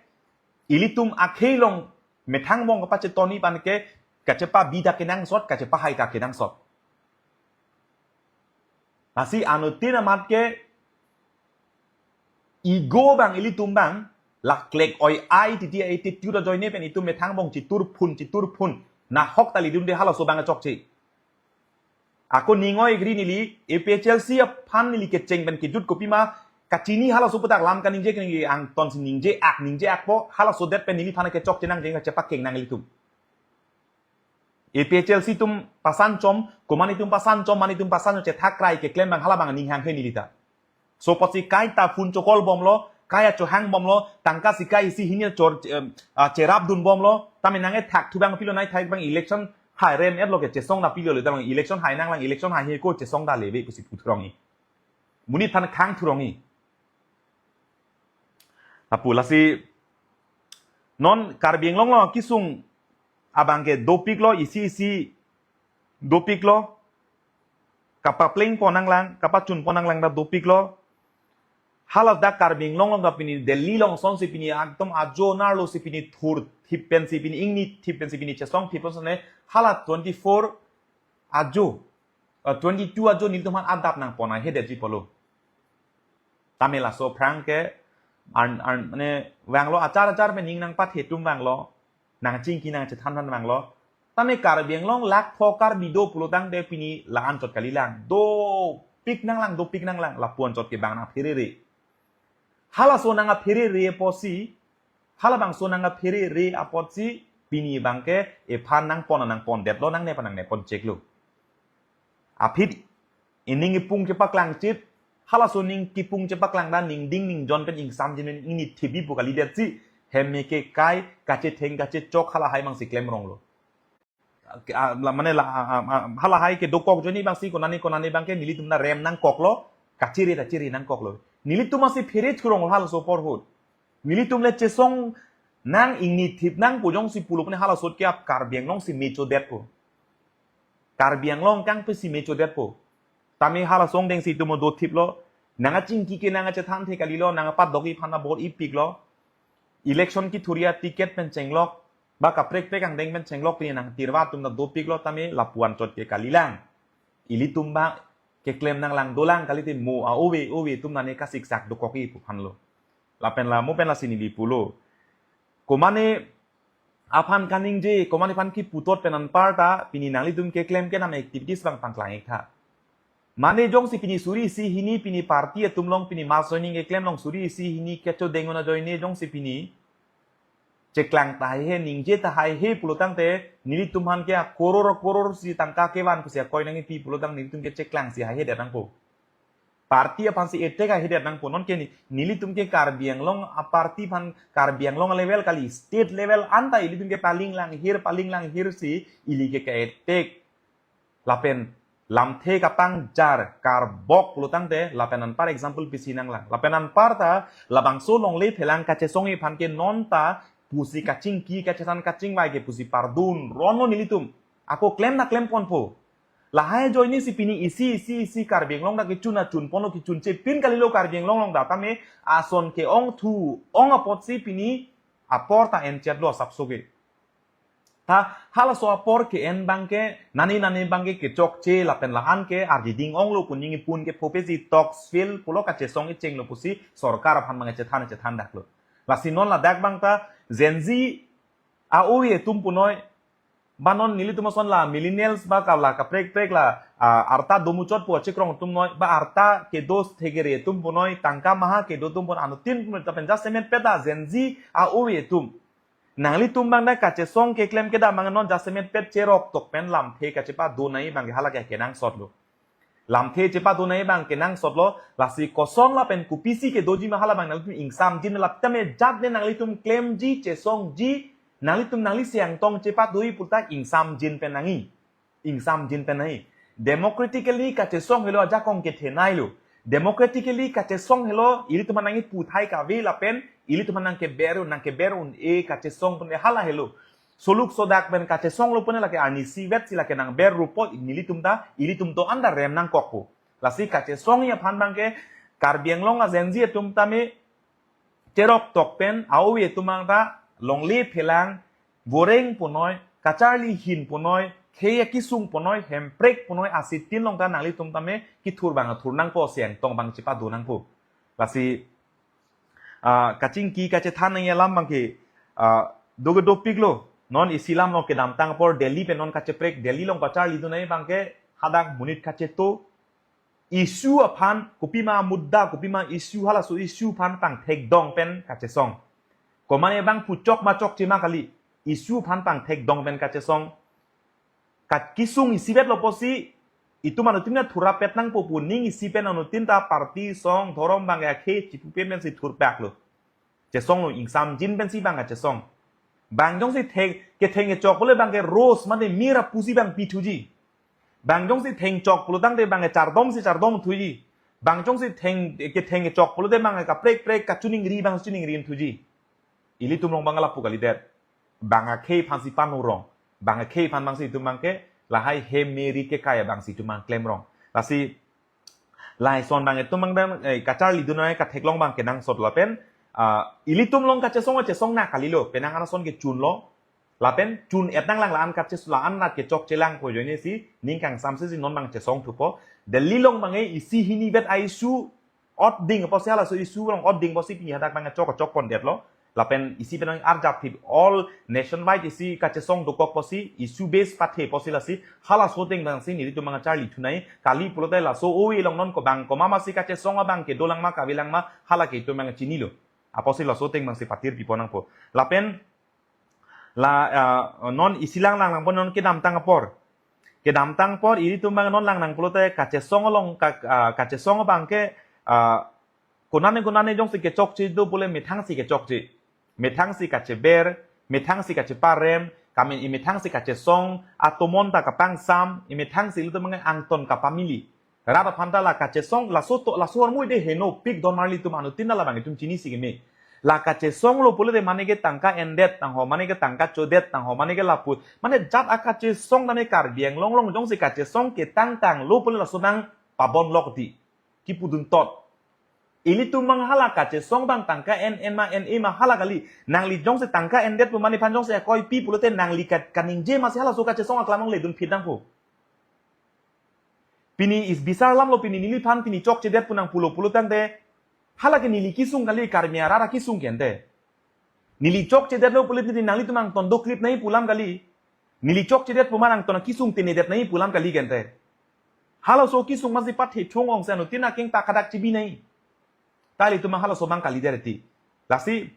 ilitum akhei along methang angbong kapachetoni bangke kachepa bida kenangsot, kachepa hai ta kenangsot. Lasi anuttin amat ke ego bang ilitum bang laklek oi ai titi ai titi ajoine pen itum methang angbong chitur phun chitur phun nahok ta lidunde halaso bang chokche. Ako ning oi gri neli A P H L C aphan neli kecheng pen kejut kopima kachini halaso aputhak lam kaningje kaningje angton si ningje ak ningje akpo halaso det pen neliphan kechokche nang jeng chepakeng nang ilitum. APHLC atum pasan chom, komat atum pasan chom, mane atum pasan chom, chethak krai keklem abang hala abang aning hanghe nelita. So apotsi kai ta phone chokol bomlo, kai achohang bomlo, tangka sikai isi hini chor, em, ah, cherap dun bomlo, tame nang-ethak thu abang pilo, nai thak abang election hai rem-etlo ke chesong ta pilo le, ta abang election hai nanglang, election haihe ko chesong ta lebe pusi puthurong-i. Monit aphan khang thurong-i. Lapu lasi non Karbi Anglong along kesung abang ke dopiklo, isi isi dopiklo, kapapleng pon nanglang, kapachun pon nanglang ta dopiklo. Hala dak Karbi Anglong along ta pini Delhi along asonsi pini ekdom ajo nerlo si pini thurthip pensi pini ingni thip pensi pini chesongthip pensi ne hala twenty-four ajo, eh, twenty-two ajo nelitum aphan adap nangpon ahedetji pulo. Tame laso aphrang ke an, an, mane vanglo, achar achar pen ning nangpathe atum vanglo, nangchingki nangchethan aphan vanglo. Tame Karbi Anglong lakh pho Karbi do pulo tangte pini la-an chot kalilang. Dopik nanglang, dopik nanglang, lapu-an chot ke bang nangpherere. Halaso nangpherere apotsi, hala abangso nangpherere apotsi, pini abang ke ephan nangpon nangpondetlo, nangne aphan nangne poncheklo. Aphi ining ipung chepaklangchit, halaso ning kipung chepaklang ta ningding ningjon pen ingsamjin pen ingni thibi pu kalidetsi, hem me ke kai, kachetheng kachechok hala hai abangsi klemronglo. Ah, la, mane la, ah, ah, ah, hala hai kedokok ajoine abangsi konane konane abang ke nelitum ta rem nangkoklo, kachere ta chere nangkoklo. Nelitum asi phere thurong halaso apor ahut. Nelitum le chesong nang, ingni thip nang pu jongsi pulo pune halaso ahut ke ap Karbi Anglong si mechodetpo. Karbi Anglong kangpe si mechodetpo. Tame halaso angdeng si itum dothiplo. Nangchingki ke nangchethanthe kalilo, nangpatdok-i aphan ta bor-ipiklo. Election kethur-i aticket pen chenglok, ba kaprek prek angdeng pen chenglok, pini nang tirwa atum ta dopiklo tame lapu-an chot ke kalilang. Ilitum ba keklem nanglang dolang kalite mo a-ove ove atum nane kasiksak dokok-i pu aphanlo. Lapen la mo pen lasi neli pulo. Komane aphan kaningje, komane aphan kiputot pen anparta, pini nanglitum keklem kenam activities abang pangklang-ik tha. Mane jongsi pini suri isi hini pini party atum along pini mass joining keklem along suri isi hini kechodeng un ajoine jongsi pini cheklang tahai he, ningje tahai he pulo tangte nelitum aphan ke akoror koror si tangka kevan pusi akoi nangkipi pulo tang nelitum ke cheklangsi haihedet nangpo. Party aphansi attack haihedet nangpo, non ke ni, nelitum ke Karbi Anglong a-party aphan, Karbi Anglong level kali, state level anta ilitum ke palinglang hir, palinglang hir si ili ke ka-attack. Lapen lamthe kapangjar karbok pulo tangte, lapen anpar example pisi nanglang. Lapen anparta labangso longle phelang kachesong-i aphan ke non ta pusi kachingki kachethan kachingvai ke pusi pardun ronlo nelitum. Ako klem ta klemponpo. Lahai ajoine si pini isi isi isi Karbi Anglong ta kechun ta chunponlo, kechunche pin kalilo Karbi Anglong along ta, tame ason ke-ong thu-ong apotsi pini apor ta enchetlo asapso ke. Ta halaso apor ke-en abang ke, nani nani abang ke kechokche lapen la-an ke arjiding onglo pu ning ipun ke phope si talks fail pulo, kachesong-i chenglo pusi sorkar aphan abang chethan chethan daklo. Lasi non ladak abang ta Gen Z a-ove atum punoi, ba non nelitum ason la millennials ba ka la kaprek prek la, ah, arta domuchot pu achikrong atum noi, ba arta kedo thekere atum punoi, tangka maha kedo atum pun anuttin punoi, lapen jasemet peta Gen Z a-ove atum. Nanglitum abang ta kachesong keklem kedam abang non jasemet pet cherok tok pen lamthe kachepado nangji abang ke hala ke kenangsotlo. Lamthe chepado nangji abang kenangsotlo, lasi koson lapen kopisi kedoji ma hala abang nanglitum ingsamjin, lapen tame jat ne nanglitum klemji, chesongji, nanglitum nangli siang tong chepado-i puta ingsamjin pen nangji. Ingsamjin pen nangji. Democratically kachesong helo ajakong kethe nailo. Democratically kachesong helo ilitum aphan nangji puthai kave lapen ilitum aphan nangkeber un, nangkeber un-e kachesong pune hala helo. Soluk sodak pen kachesonglo pune lake arnisi vet si lake nangber rupo nelitum ta, ilitum to anta rem nangkokpo. Lasi kachesong-i aphan abang ke Karbi Anglong a-Gen Z atum tame cherok tok pen a-ove atum abang ta longle phelang, voreng punoi, kacharli hin punoi, khei akisung punoi, hemprek punoi, asitin along ta nanglitum tame kethur abang thur nangpo, siang tong abang chepado nangpo. Lasi, ah, kachingki kachethan nangji alam abang ke, ah, doke dopiklo. Non isi alam along kedamtang apor Delhi pen non kacheprek, Delhi along kacharlidun nangji abang ke hadak monit kacheto, issue aphan, kopima mudda, kopima issue, halaso issue aphan pangthekdong pen kachesong. Komane abang puchok ma chokche ma kali, issue aphan pangthekdong pen kachesong. Kat kisung isivet lo pusi itum anuttin ta thurapet nangpo pu ning isi pen anuttin ta party song dhorom bang akhei chipupe pensi thurpak lo. Chesong lo, ingsamjin pensi bang kachesong. Bang jongsi theng ketheng kechok pule bang ke rose mane myrrh pusi bang pithuji. Bang jongsi thengchok pulotangte bang ke chardom si chardom thuji. Bang jongsi theng ketheng kechok pulote bang ke kaprek prek kachiningri bang chiningri thuji. Ilitum along bang lapu kalidet. Bang akhei aphansi panu rong. Bang akhei aphan bangsi itum bang ke lahai hem meri kekai bangsi itum bang klem rong. Lasi lason bang itum bang dam, eh, kacharlidun ai katheklong bang kenangsot lapen, ah, ilitum along kachesong chesong na kalilo, penang anason kechun lo. Lapen chun-et nanglang la-an kaches la-an rat kechokche lang ko ajoine si ning kangsamse si non bang chesong thupo. Delhi along bang e isi hini vet a-issue ot ding pusi halaso issue along ot ding pusi pini hadak bang chok chok pondetlo. Lapen isi penang arjap thip all nationwide isi kachesong dokok pusi issue base pathe pusi lasi halaso ateng bangsi nelitum bang charli thunai. Kali pulote laso ove along non ko bang komat masi kachesong abang kedolang ma kavelang ma hala ke itum bang chinilo. Apotsi laso ateng bangsi patir pipo nangpo. Lapen la, ah, non isi lang lang nangpo non kedamtang apor. Kedamtang apor ilitum bang non lang nang pulote kachesong along ka, ah, kachesong abang ke, ah, konane konane jongsi kechokche do pule methang si kechokche. Methang si kacheber, methang si kacheparem, kami methang si kachesong, atomon ta kapangsam, methang si ilitum bang angton kapamili. Rat aphan ta la kachesong, laso to, laso armui de henopik don marli itum anuttin ta labang itum chinisi keme. La kachesong lo pulote mane ke tangka endet tangho, mane ke tangka chodet tangho, mane ke lapu. Mane jat akachesong tame Karbi Anglong along jongsi kachesong ketang tanglo pule laso bang pabon lok ti. Kipudun tot. Ilitum bang hala kachesong bang tangka en en ma en e ma hala kali. Nangli jongsi tangka endet pu mane aphan jongsi akoi pi pulote nangli ka, kaningje masi halaso kachesong aklam along ledun phit nangpo. Pini is bisar lamlo pini neliphan pini chokchedet pu nang pulo pulotangte. Hala ke neli kisung kali, Karmi arat akisung ke ante. Neli chokchedetlo pulote nanglitum angton doklip nangji pu alam kali. Neli chokchedet pu ma angton akisung tinidet nangji pu alam kali ke ante. Halaso kisung masi pathe thung ong si anuttin akeng ta kadak chibi nangji. Ta ilitum halaso bang kalidet ti. Lasi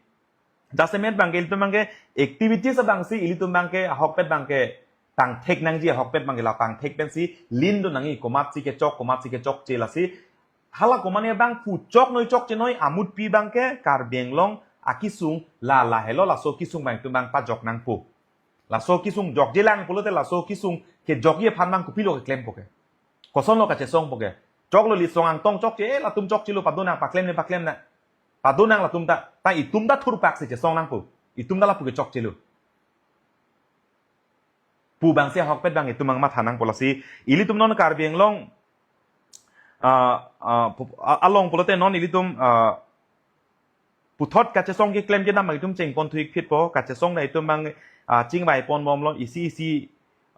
jasemet bang ke ilitum bang ke activities abangsi ilitum bang ke ahokpet bang ke tangthek nangji, ahokpet bang ke la tangthek pensi lin do nangji, komat si kechok, komat si kechokche lasi. Hala komane bang puchok noi chokche noi amut pi bang ke Karbi Anglong akisung la la helo, laso kisung bang itum bang pajok nangpo. Laso kisung jokjelang pulote laso kisung kejokji aphan bang kopilo keklempo ke. Kosonlo kachesongpo ke. Choklo lisong angtong chokche, eh, latum chokchelo padonang paklem ne paklem na. Padonang latum ta, ta itum ta thurpak si chesong nangpo. Itum ta lapu kechokchelo. Pu bangsi ahokpet bang itum bang matha nangpo lasi. Ilitum non Karbi Anglong, ah, ah, pu, ah, along pulote non ilitum, ah, puthot kachesong keklem kedam bang itum chengpon thuik phitpo, kachesong ta itum bang, ah, chingvai ponbomlo, isi isi,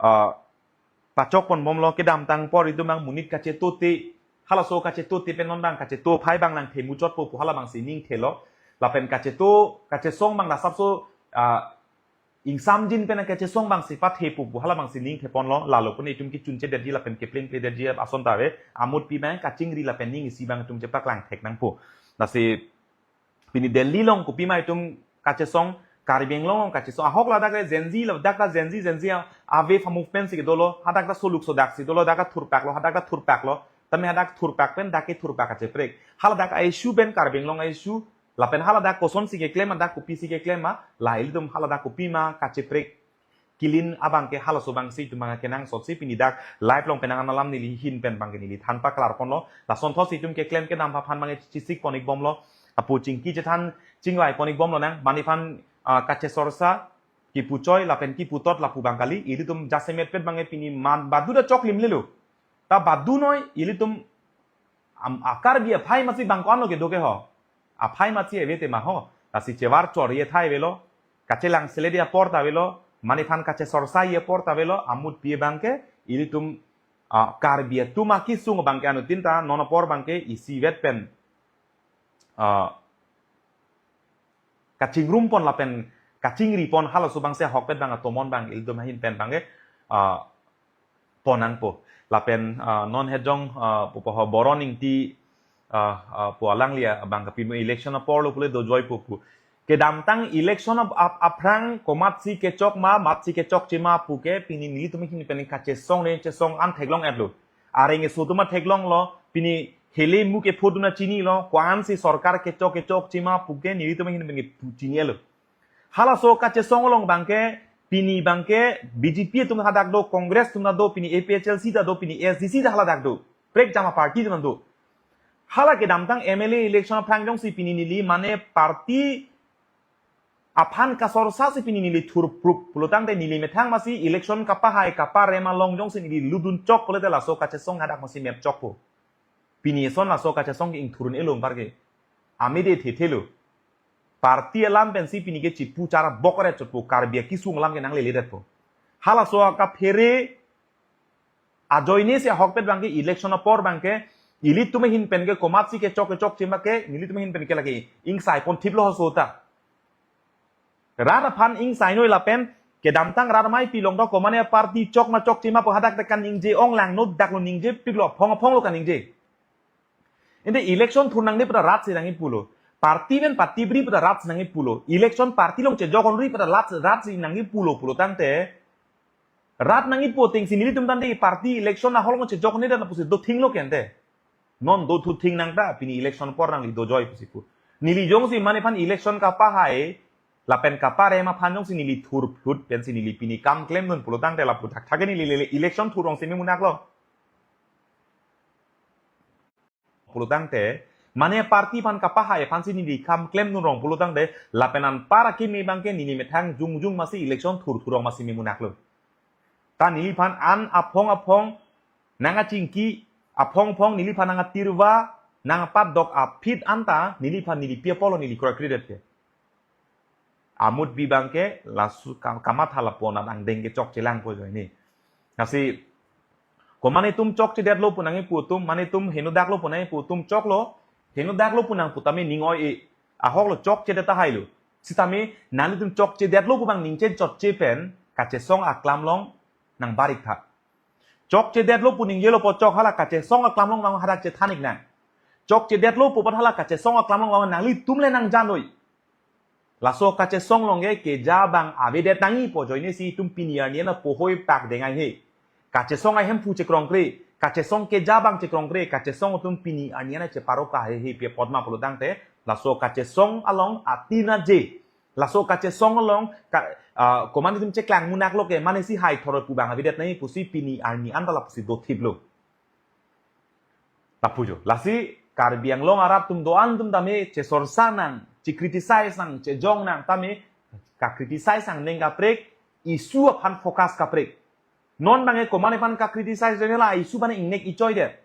ah, pachok ponbomlo, kedamtang apor itum bang monit kachetote, halaso kachetote pen non bang kacheto phai bang nangthemuchotpo pu hala bangsi ningthelo. Lapen kacheto, kachesong bang lasapso, ah, ingsamjin pen kachesong bangsi pathepo pu hala bangsi ningtheponlo, lalo pune itum kechunchedetji lapen keplengpledetji ason ta ave, amut pi bang kachingri lapen ning isi bang itum chepaklang thek nangpo. Lasi pini Delhi along kopima itum kachesong, Karbi Anglong along kachesong. Ahok ladak le Gen Z, ladak ta Gen Z, Gen Z a, a wave a movement si kedolo, hadak ta soluk sodak si dolo, dak ta thurpaklo, hadak ta thurpaklo, tame hadak thurpak pen dak ke thurpak kacheprek. Haladak a-issue pen Karbi Anglong a-issue, lapen haladak kosonsi keklem, hadak kopisi keklem ma, la ilitum haladak kopima kacheprek. Kilin abang ke halaso bangsi itum bang kenangsotsi pini dak live along penang an alam neli hin pen bang ke neli than paklar ponlo. Lasonthotsi itum keklem kedam aphan bang ke chisik pon-ikbomlo. Apu chingki chethan chingvai pon-ikbomlo nang. Mane aphan, ah, kachesorsa, kipuchoi, lapen kiputot lapu bang kali. Ilitum jasemet pet bang ke pini man badu ta choklimlelo. Ta badu noi, ilitum am, a Karbi aphai masi bang ko-anlo kedo ke ho. Aphai masi ave te ma ho. Lasi chevar chorji athai avelo. Kachelang seledi apor ta avelo. Mane aphan kachesorsaji apor ta avelo. Amut pi bang ke ilitum, ah, Karbi atum akisung bang ke anuttin ta non apor bang ke isivet pen, ah, kachingrum pon lapen kachingri pon halaso bangsi ahokpet bang atomon bang ilitum ahin pen bang ke, ah, pon nangpo. Lapen, ah, non hejong, ah, pupo ho Boron Ingti, ah, ah, pu alangli abang ke pimo election aporlo pule dojoipo pu. Kedamtang election ap, ap, aphrang komatsi kechok ma, matsi kechokche ma puke pini nelitum ahin pen kachesong ne chesong an theklong-etlo. Areng esu atum theklonglo, pini hele mu kepho atum chinilo, ko-ansi sorkar kechok kechokche ma puke nelitum ahin pen chini-etlo. Halaso kachesong along abangke, pini abangke B J P atum hadak do, Congress atum do, pini A P H L C ta do, pini A S D C ta haladak do. Prekjam aparty atum do. Hala kedamtang M L A election aphrang jongsi pini neli mane party aphan kasorsasi pini neli thurprup pulotangte neli methang masi election kapahai kaparem along jongsi neli lutdun chok pulote laso kachesong hadak masi mep chokpo. Pini eson laso kachesong ke ingthurun elom parke. Amide thethelo. Party alam pensi pini ke chipu chara bokre chotpo, Karbi akesung alam ke nangleledet po. Halaso kaphere ajoinesi ahokpet abangke election apor abangke ilitum ahin pen ke komatsi kechok kechokche ma ke nelitum ahin pen ke lake ingsai pon thiplo hosota. Rat aphan ingsainoi lapen kedamtang rat amei pilong do komane party chok ma chokche ma pu hadak ta kaningje ong lang no dak lo ningje piklo aphong aphong lo kaningje. Ante election thur nangne pu ta rat si nangji pulo. Party pen party bri pu ta rat si nangji pulo. Election party along chejok-onri pu ta rat, rat si nangji pulo pulotangte. Rat nangji pu atengsi nelitum tangte party election ahok along chejok-onri dan pusi dothinglo kente. Non dothu thing nangta pini election apor nangli dojoi pusi pu. Neli jongsi mane aphan election kapahai, lapen kaparem aphan jongsi neli thurphlut pensi neli pini kam klemdun pulotangte lapu thakthak neli lele election thur rong si memunaklo. Pulotangte, mane party aphan kapahai aphansi neli kam klemdun rong pulotangte, lapen anpar akimi abangke neli methang jongjong masi election thur thur rong masi memunaklo. Ta neliphan an aphong aphong nangkachingki, aphong aphong neliphan nangkatirva, nangkapatdok aphi anta neliphan neli pi apotlo neli kroikredet ke. Amut bi abangke laso ka-, kamatha lapu anat angdeng ke chokchelang pu ajoine. Lasi, ko mane itum chokchedetlo pu nangji pu atum, mane itum henodaklo pu nangji pu atum choklo, henodaklo pu nang pu tame ning oi-e, ahoklo chokchedet tahai lo. Sitame nanglitum chokchedetlo pu abang ningje chotche pen, kachesong aklam along nangbarik tha. Chokchedetlo pu ningjelo pu chok hala kachesong aklam along abang hadak chethan-ik nang. Chokchedetlo pu apot hala kachesong aklam along abang nanglitum le nangjanoi. Laso kachesong along ke keja abang avedet nangji pu ajoinesi itum pini arni an apohoi pak dengai he. Kachesong ahemphu chekrongkre, kachesong keja abang chekrongkre, kachesong atum pini arni an cheparo kahehe pi apot ma pulotangte, laso kachesong along atina je. Laso kachesong along ka, ah, ko mane itum cheklang munaklo ke, mane si hai thoroi pu abang avedet nangji pusi pini arni anta lapusi dothiplo. Lapu jo. Lasi Karbi Anglong arat atum do-an atum tame chesorsa nang, che-criticize nang, chejong nang tame, ka-criticize angdeng kaprek, issue aphan focus kaprek. Non abangke ko mane aphan ka-criticize deng la issue abang ingnek ichoidet.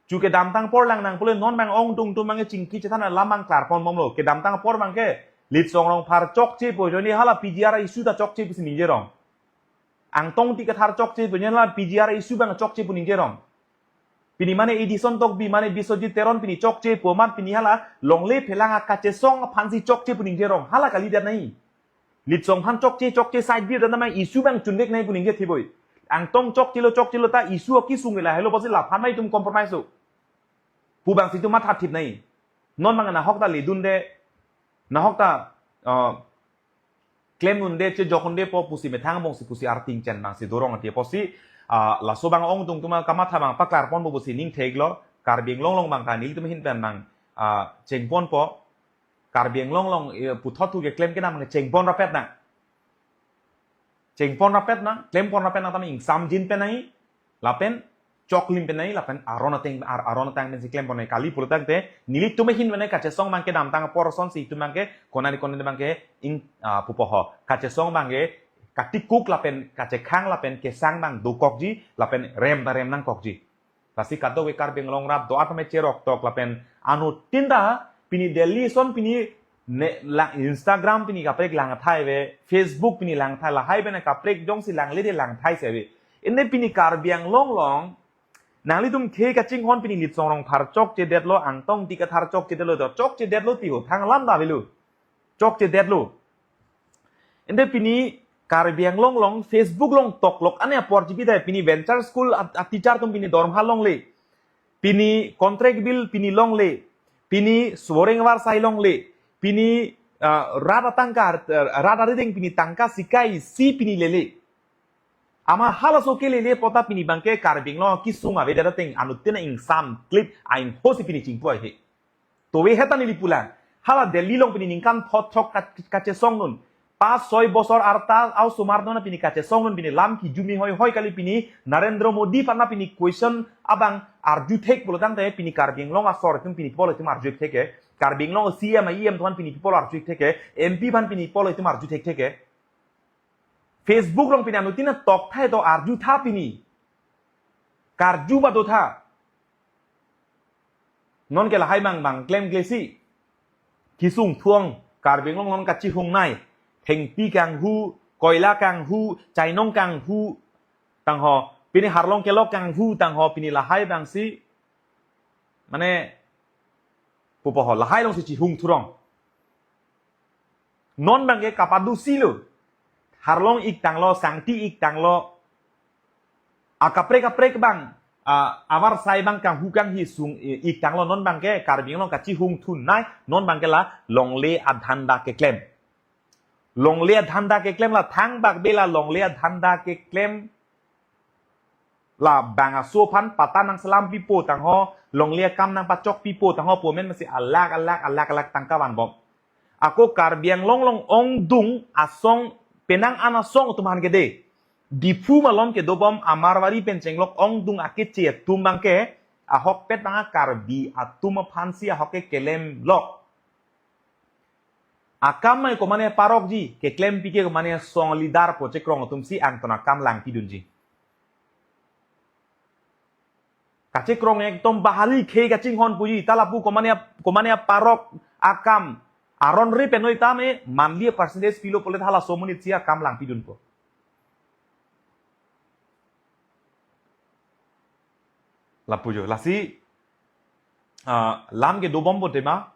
Chu kedamtang apor lang nang pule non abang ongdung atum abangke chingki chethan alam abang klarponbomlo. Kedamtang apor abangke Litsong Rongphar chokche pu ajoine hala P G R issue ta chokche pusi ningjerong. Angtong Ingti Kathar chokche pu ajoine hala P G R issue abang chokche pu ningjerong. Pini mane Edison Tokbi mane Biswajit Teron pini chokche pu amat pini hala longle phelang akachesong aphansi chokche pu ningjerong. Hala kalidet nangji. Litsong aphan chokche chokche side bir dan abang issue abang chunvek nangji pu ningje thiboi. Angtong chokchelo chokchelo ta issue akesung ke lahelo pusi laphan ma itum compromise lo. Pu abangsi itum mathathip nangji. Non abang nahok ta ledunde, nahok ta, uh, klemdunde, chejokdunde pu pusi methang abangsi pusi arting chen abangsi dorong ati pusi, ah, laso abang ongdung atum kamatha abang paklarponpo pusi ning theklo, Karbi Anglong along abang ta nelitum ahin pen abang, ah, chengponpo, Karbi Anglong along, eh, puthot thu keklem kenam chengpon rapet nang. Chengpon rapet nang, klempon rapet nang tame ingsamjin pen nangji, lapen choklim pen nangji, lapen aron ateng, ar-, aron ateng pensi klempon nangji kali pulotangte, nelitum ahin pen nangji kachesong abangke kedamtang apor asonsi itum abangke, konani konani abangke ing, ah, pupo ho. Kachesong abangke, katikuk lapen, kachekhang lapen, kesang abang dokokji, lapen rem ta rem nangkokji. Lasi kadokave Karbi Anglong arat do-an tame cheroktok lapen anuttin ta pini Delhi ason pini ne, la, Instagram pini kaprek langthai ave, Facebook pini langthai lahai pen kaprek jongsi langle de langthai si ave. Ante pini Karbi Anglong along nanglitum khei kachinghon pini Litsong Rongphar chokchedetlo, Angtong Ingti Kathar chokchedetlo, do chokchedetlo ti ho thang alam ta avelo. Chokchedetlo. Ante pini Karbi Anglong along Facebook along toklok ane apor chipi dai pini venture school a, a teacher atum pini dorma longle. Pini contract bill pini longle. Pini soring avarsai longle. Pini ah, rat atangka, ah, rat arideng pini tangka sikai si pini lele. Amat halaso kelele apot ta pini abangke Karbi Anglong akesung avedet ateng anuttin ingsam klip aingho si pini chingpu ahe. Towe heta neli pulang. Hala Delhi along pini ningkan thot thok ka-, kachesong dun. Pas soi bosor arta au sumar dun pini kachesong dun, pini lam kijumi hoi hoi kali, pini Narendra Modi aphan pini question abang arju thek pulo tangte pini Karbi Anglong asor atum pini people atum arju thek ke. Karbi Anglong C M, E M atum pini people arju thek ke. M P aphan pini people atum arju thek thek ke. Facebook along pini anuttin atok thai to arju tha pini. Karju ba do tha. Non ke lahai abang abang klemkle si. Kesung thuang, Karbi Anglong non kachihung nei. Thengpi kanghu, koila kanghu, chainong kanghu. Tangho, pini harlong kelok kanghu, tangho, pini lahai abang si. Mane, pupo ho, lahai along si chihung thurong. Non abangke kapadu si lo. Harlong ik tanglo, sangti ik tanglo. Akaprek kaprek abang, ah, avarsai abang kanghu kanghi sung, eh, ik tanglo, non abangke Karbi Anglong kachihung thun nei, non abangke la longle adhanda keklem. Longle adhanda keklem la thangbak be la longle adhanda keklem. La bang aso aphan pata nangselam pipo tangho, longle akam nangpachok pipo tangho pu amen masi alak alak alak alak tangka vanbom. Ako Karbi Anglong along ongdung asong penang an asong atum aphan kede. Diphu malom kedobom a-Marwari pen chenglok ongdung akeche atum abangke ahokpet abang a-Karbi atum aphan si ahok ke kelem lok. Akam mai komane parokji, keklem pike komane song leader pu chekrong atum si angton akam langpidunji. Kachekrong ekdom bahari khei kachinghon puji, ta lapu komane, komane parok akam aron ri penoi tame manli percentage pilo pulote halaso amonit si akam langpidunpo. Lapu jo, lasi, ah, lam kedobompo tema,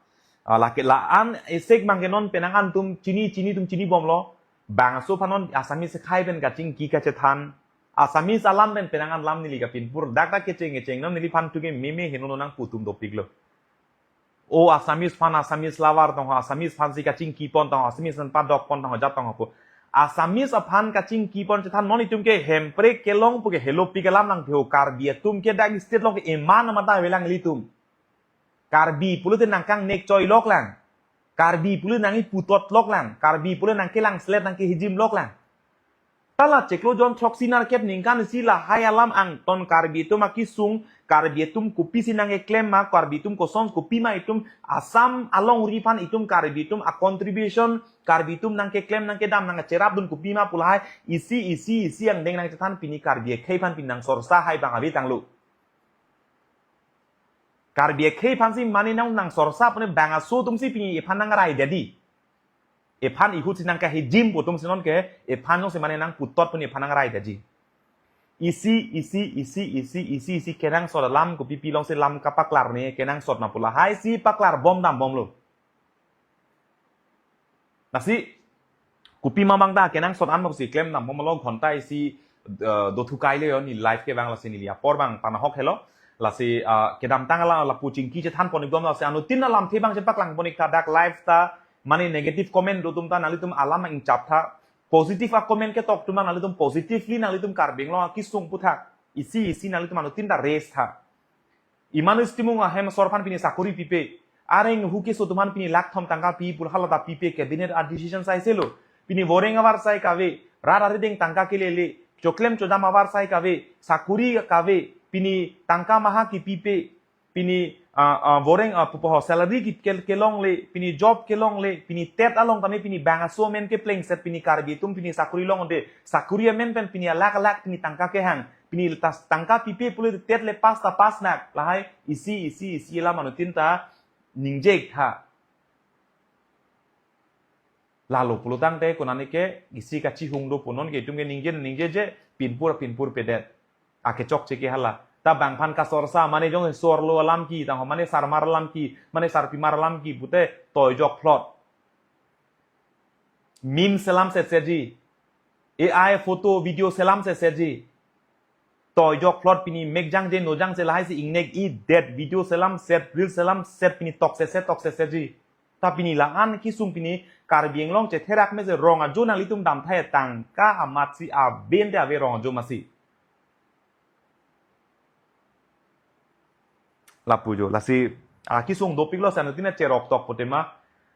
ah, lake la-an esek abangke non penang an atum chini, chini atum chinibomlo, bang aso aphan non Assamese akhei pen kachingki kachethan, Assamese alam pen penang an lam neli kapinpur, dak dak kecheng kecheng non neliphan tuke meme heno nangpu atum dopiklo. O Assamese aphan Assamese lover tangho, Assamese aphan si kachingkipon tangho, Assamese aphan padokpon tangho, jat tangho pu. Assamese aphan kachingkipon chethan non itum ke Hemprek kelong puke helopi kelam lang theo, Karbi atum ke dak state along ke eman mata avelang ilitum. Karbi pulote nangkangnek choi lok lang. Karbi pulote nangkiputot lok lang. Karbi pulote nangkelang selet nangkehijim lok lang. Ta la chiklo jon throksi nerkep ningkan si lahai alam angton Karbi atum akesung, Karbi atum kopisi nangkeklem ma, Karbi atum koson kopima itum Assam alongri aphan itum Karbi atum a-contribution, Karbi atum nangkeklem nangkedam nangcherapdun kopima pu lahai isi isi isi angdeng nangchethan pini Karbi akhei aphan pini nangsorsa hai abang ave tanglo. Karbi akhei aphan si mane nang nangsorsa pune bang aso atum si pini ephan nangrai jadi. Ephan ihut si nangkahijim pu atum si non ke, ephan jongsi mane nangputot pune ephan nangrai jadi. Isi, isi, isi, isi, isi, isi kenangsot alam kopipi along si lam kapaklar ne kenangsot ma pu lahai si paklar bom dam bomlo. Lasi, kopima abang ta kenangsot an ma pusi klem dam bomlo, ghonta isi, eh, dothukai le yo, neli live kevang lasi neli apor abang panahok helo. Lasi, eh, kedamtang alam lapu chingki chethanpon ikdom, lasi anuttin alamthe abang chepaklangpon ik tha, dak live ta, mane negative comment do atum ta nanglitum alam ingchap tha. Positive a-comment ketok atum nanglitum positively nanglitum Karbi Anglong akesung pu tha. Isi isi nanglitum anuttin ta raise tha. Iman istimung ahem asor aphan pini sakuri pipe. Areng hu keso atum aphan pini lakh thom tangka pi pu hala ta pipe, cabinet a-decision sai selo. Pini voreng avarsai kave, rat arideng tangka kelele, choklem chodam avarsai kave, sakuri kave, pini tangka maha kipipe, pini, ah, ah, voreng, ah, pupo ho salary ki kel-, kelongle, pini job kelongle, pini TET along tame pini bang aso amen keplengset pini Karbi atum pini sakuri longde, sakuri amen pen pini alak alak pini tangka kehang. Pini tas tangka pipe pulote TET le pass ta pass nak, lahai isi isi isi alam anuttin ta ningje ik tha. Lalo pulo tangte konane ke isi kachihung do pu non ke itum ke ningje ningjeje, pinpur pinpurpedet. Akechokche ke hala. Ta bang aphan kasorsa mane jong sorlo alam ki, tangho mane sarmar alam ki, mane sarpimar alam ki pute toijok phlot. Meme selam setsetji. A I photo video selam setsetji. Toijok phlot pini mekjangje nojangje lahai si ingnek-idet, video selam set, reel selam set, pini tok setset tok setsetji. Ta pini la-an kesung pini Karbi Anglong chetherak me je rong ajo nanglitum damthai tangka amatsi aben te ave rong ajo masi. Lapu jo, lasi, ah, kesung dopiklo sa anuttin cherok tok pute ma.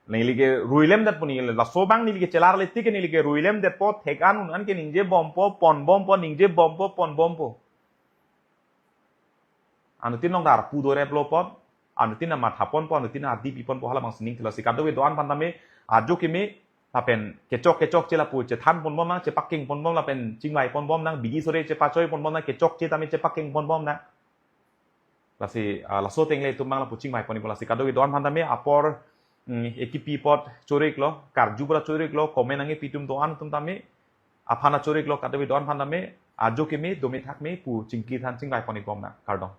Neli ke ruilemdet pu neli, laso abang neli ke chelarle tik neli ke ruilemdetpo, thek-an un-an ke ningjebompo, ponbompo, ningjebompo, ponbompo. Anuttin along dar pu doreplo pon, anuttin amatha ponpo, anuttin adi piponpo, hala abangsi ning thilo si kadokave do-an aphan tame, ajo keme, lapen kechok kechokche lapu chethan ponbom nang, chepakeng ponbom lapen chingvai ponbom nang, bidi sore chepachoi ponbom nang, kechokche tame chepakeng ponbom nang. Lasi, ah, laso ateng le itum abang lapu chingvai pon ikpo, lasi kadokave do-an aphan tame apor, mm, ekipi apot choriklo, karju pura choriklo, comment nangkepi atum do-an atum tame, aphan choriklo, kadokave do-an aphan tame, ajo keme, dome thak me pu chingki than chingvai pon ikbom nang, kardom.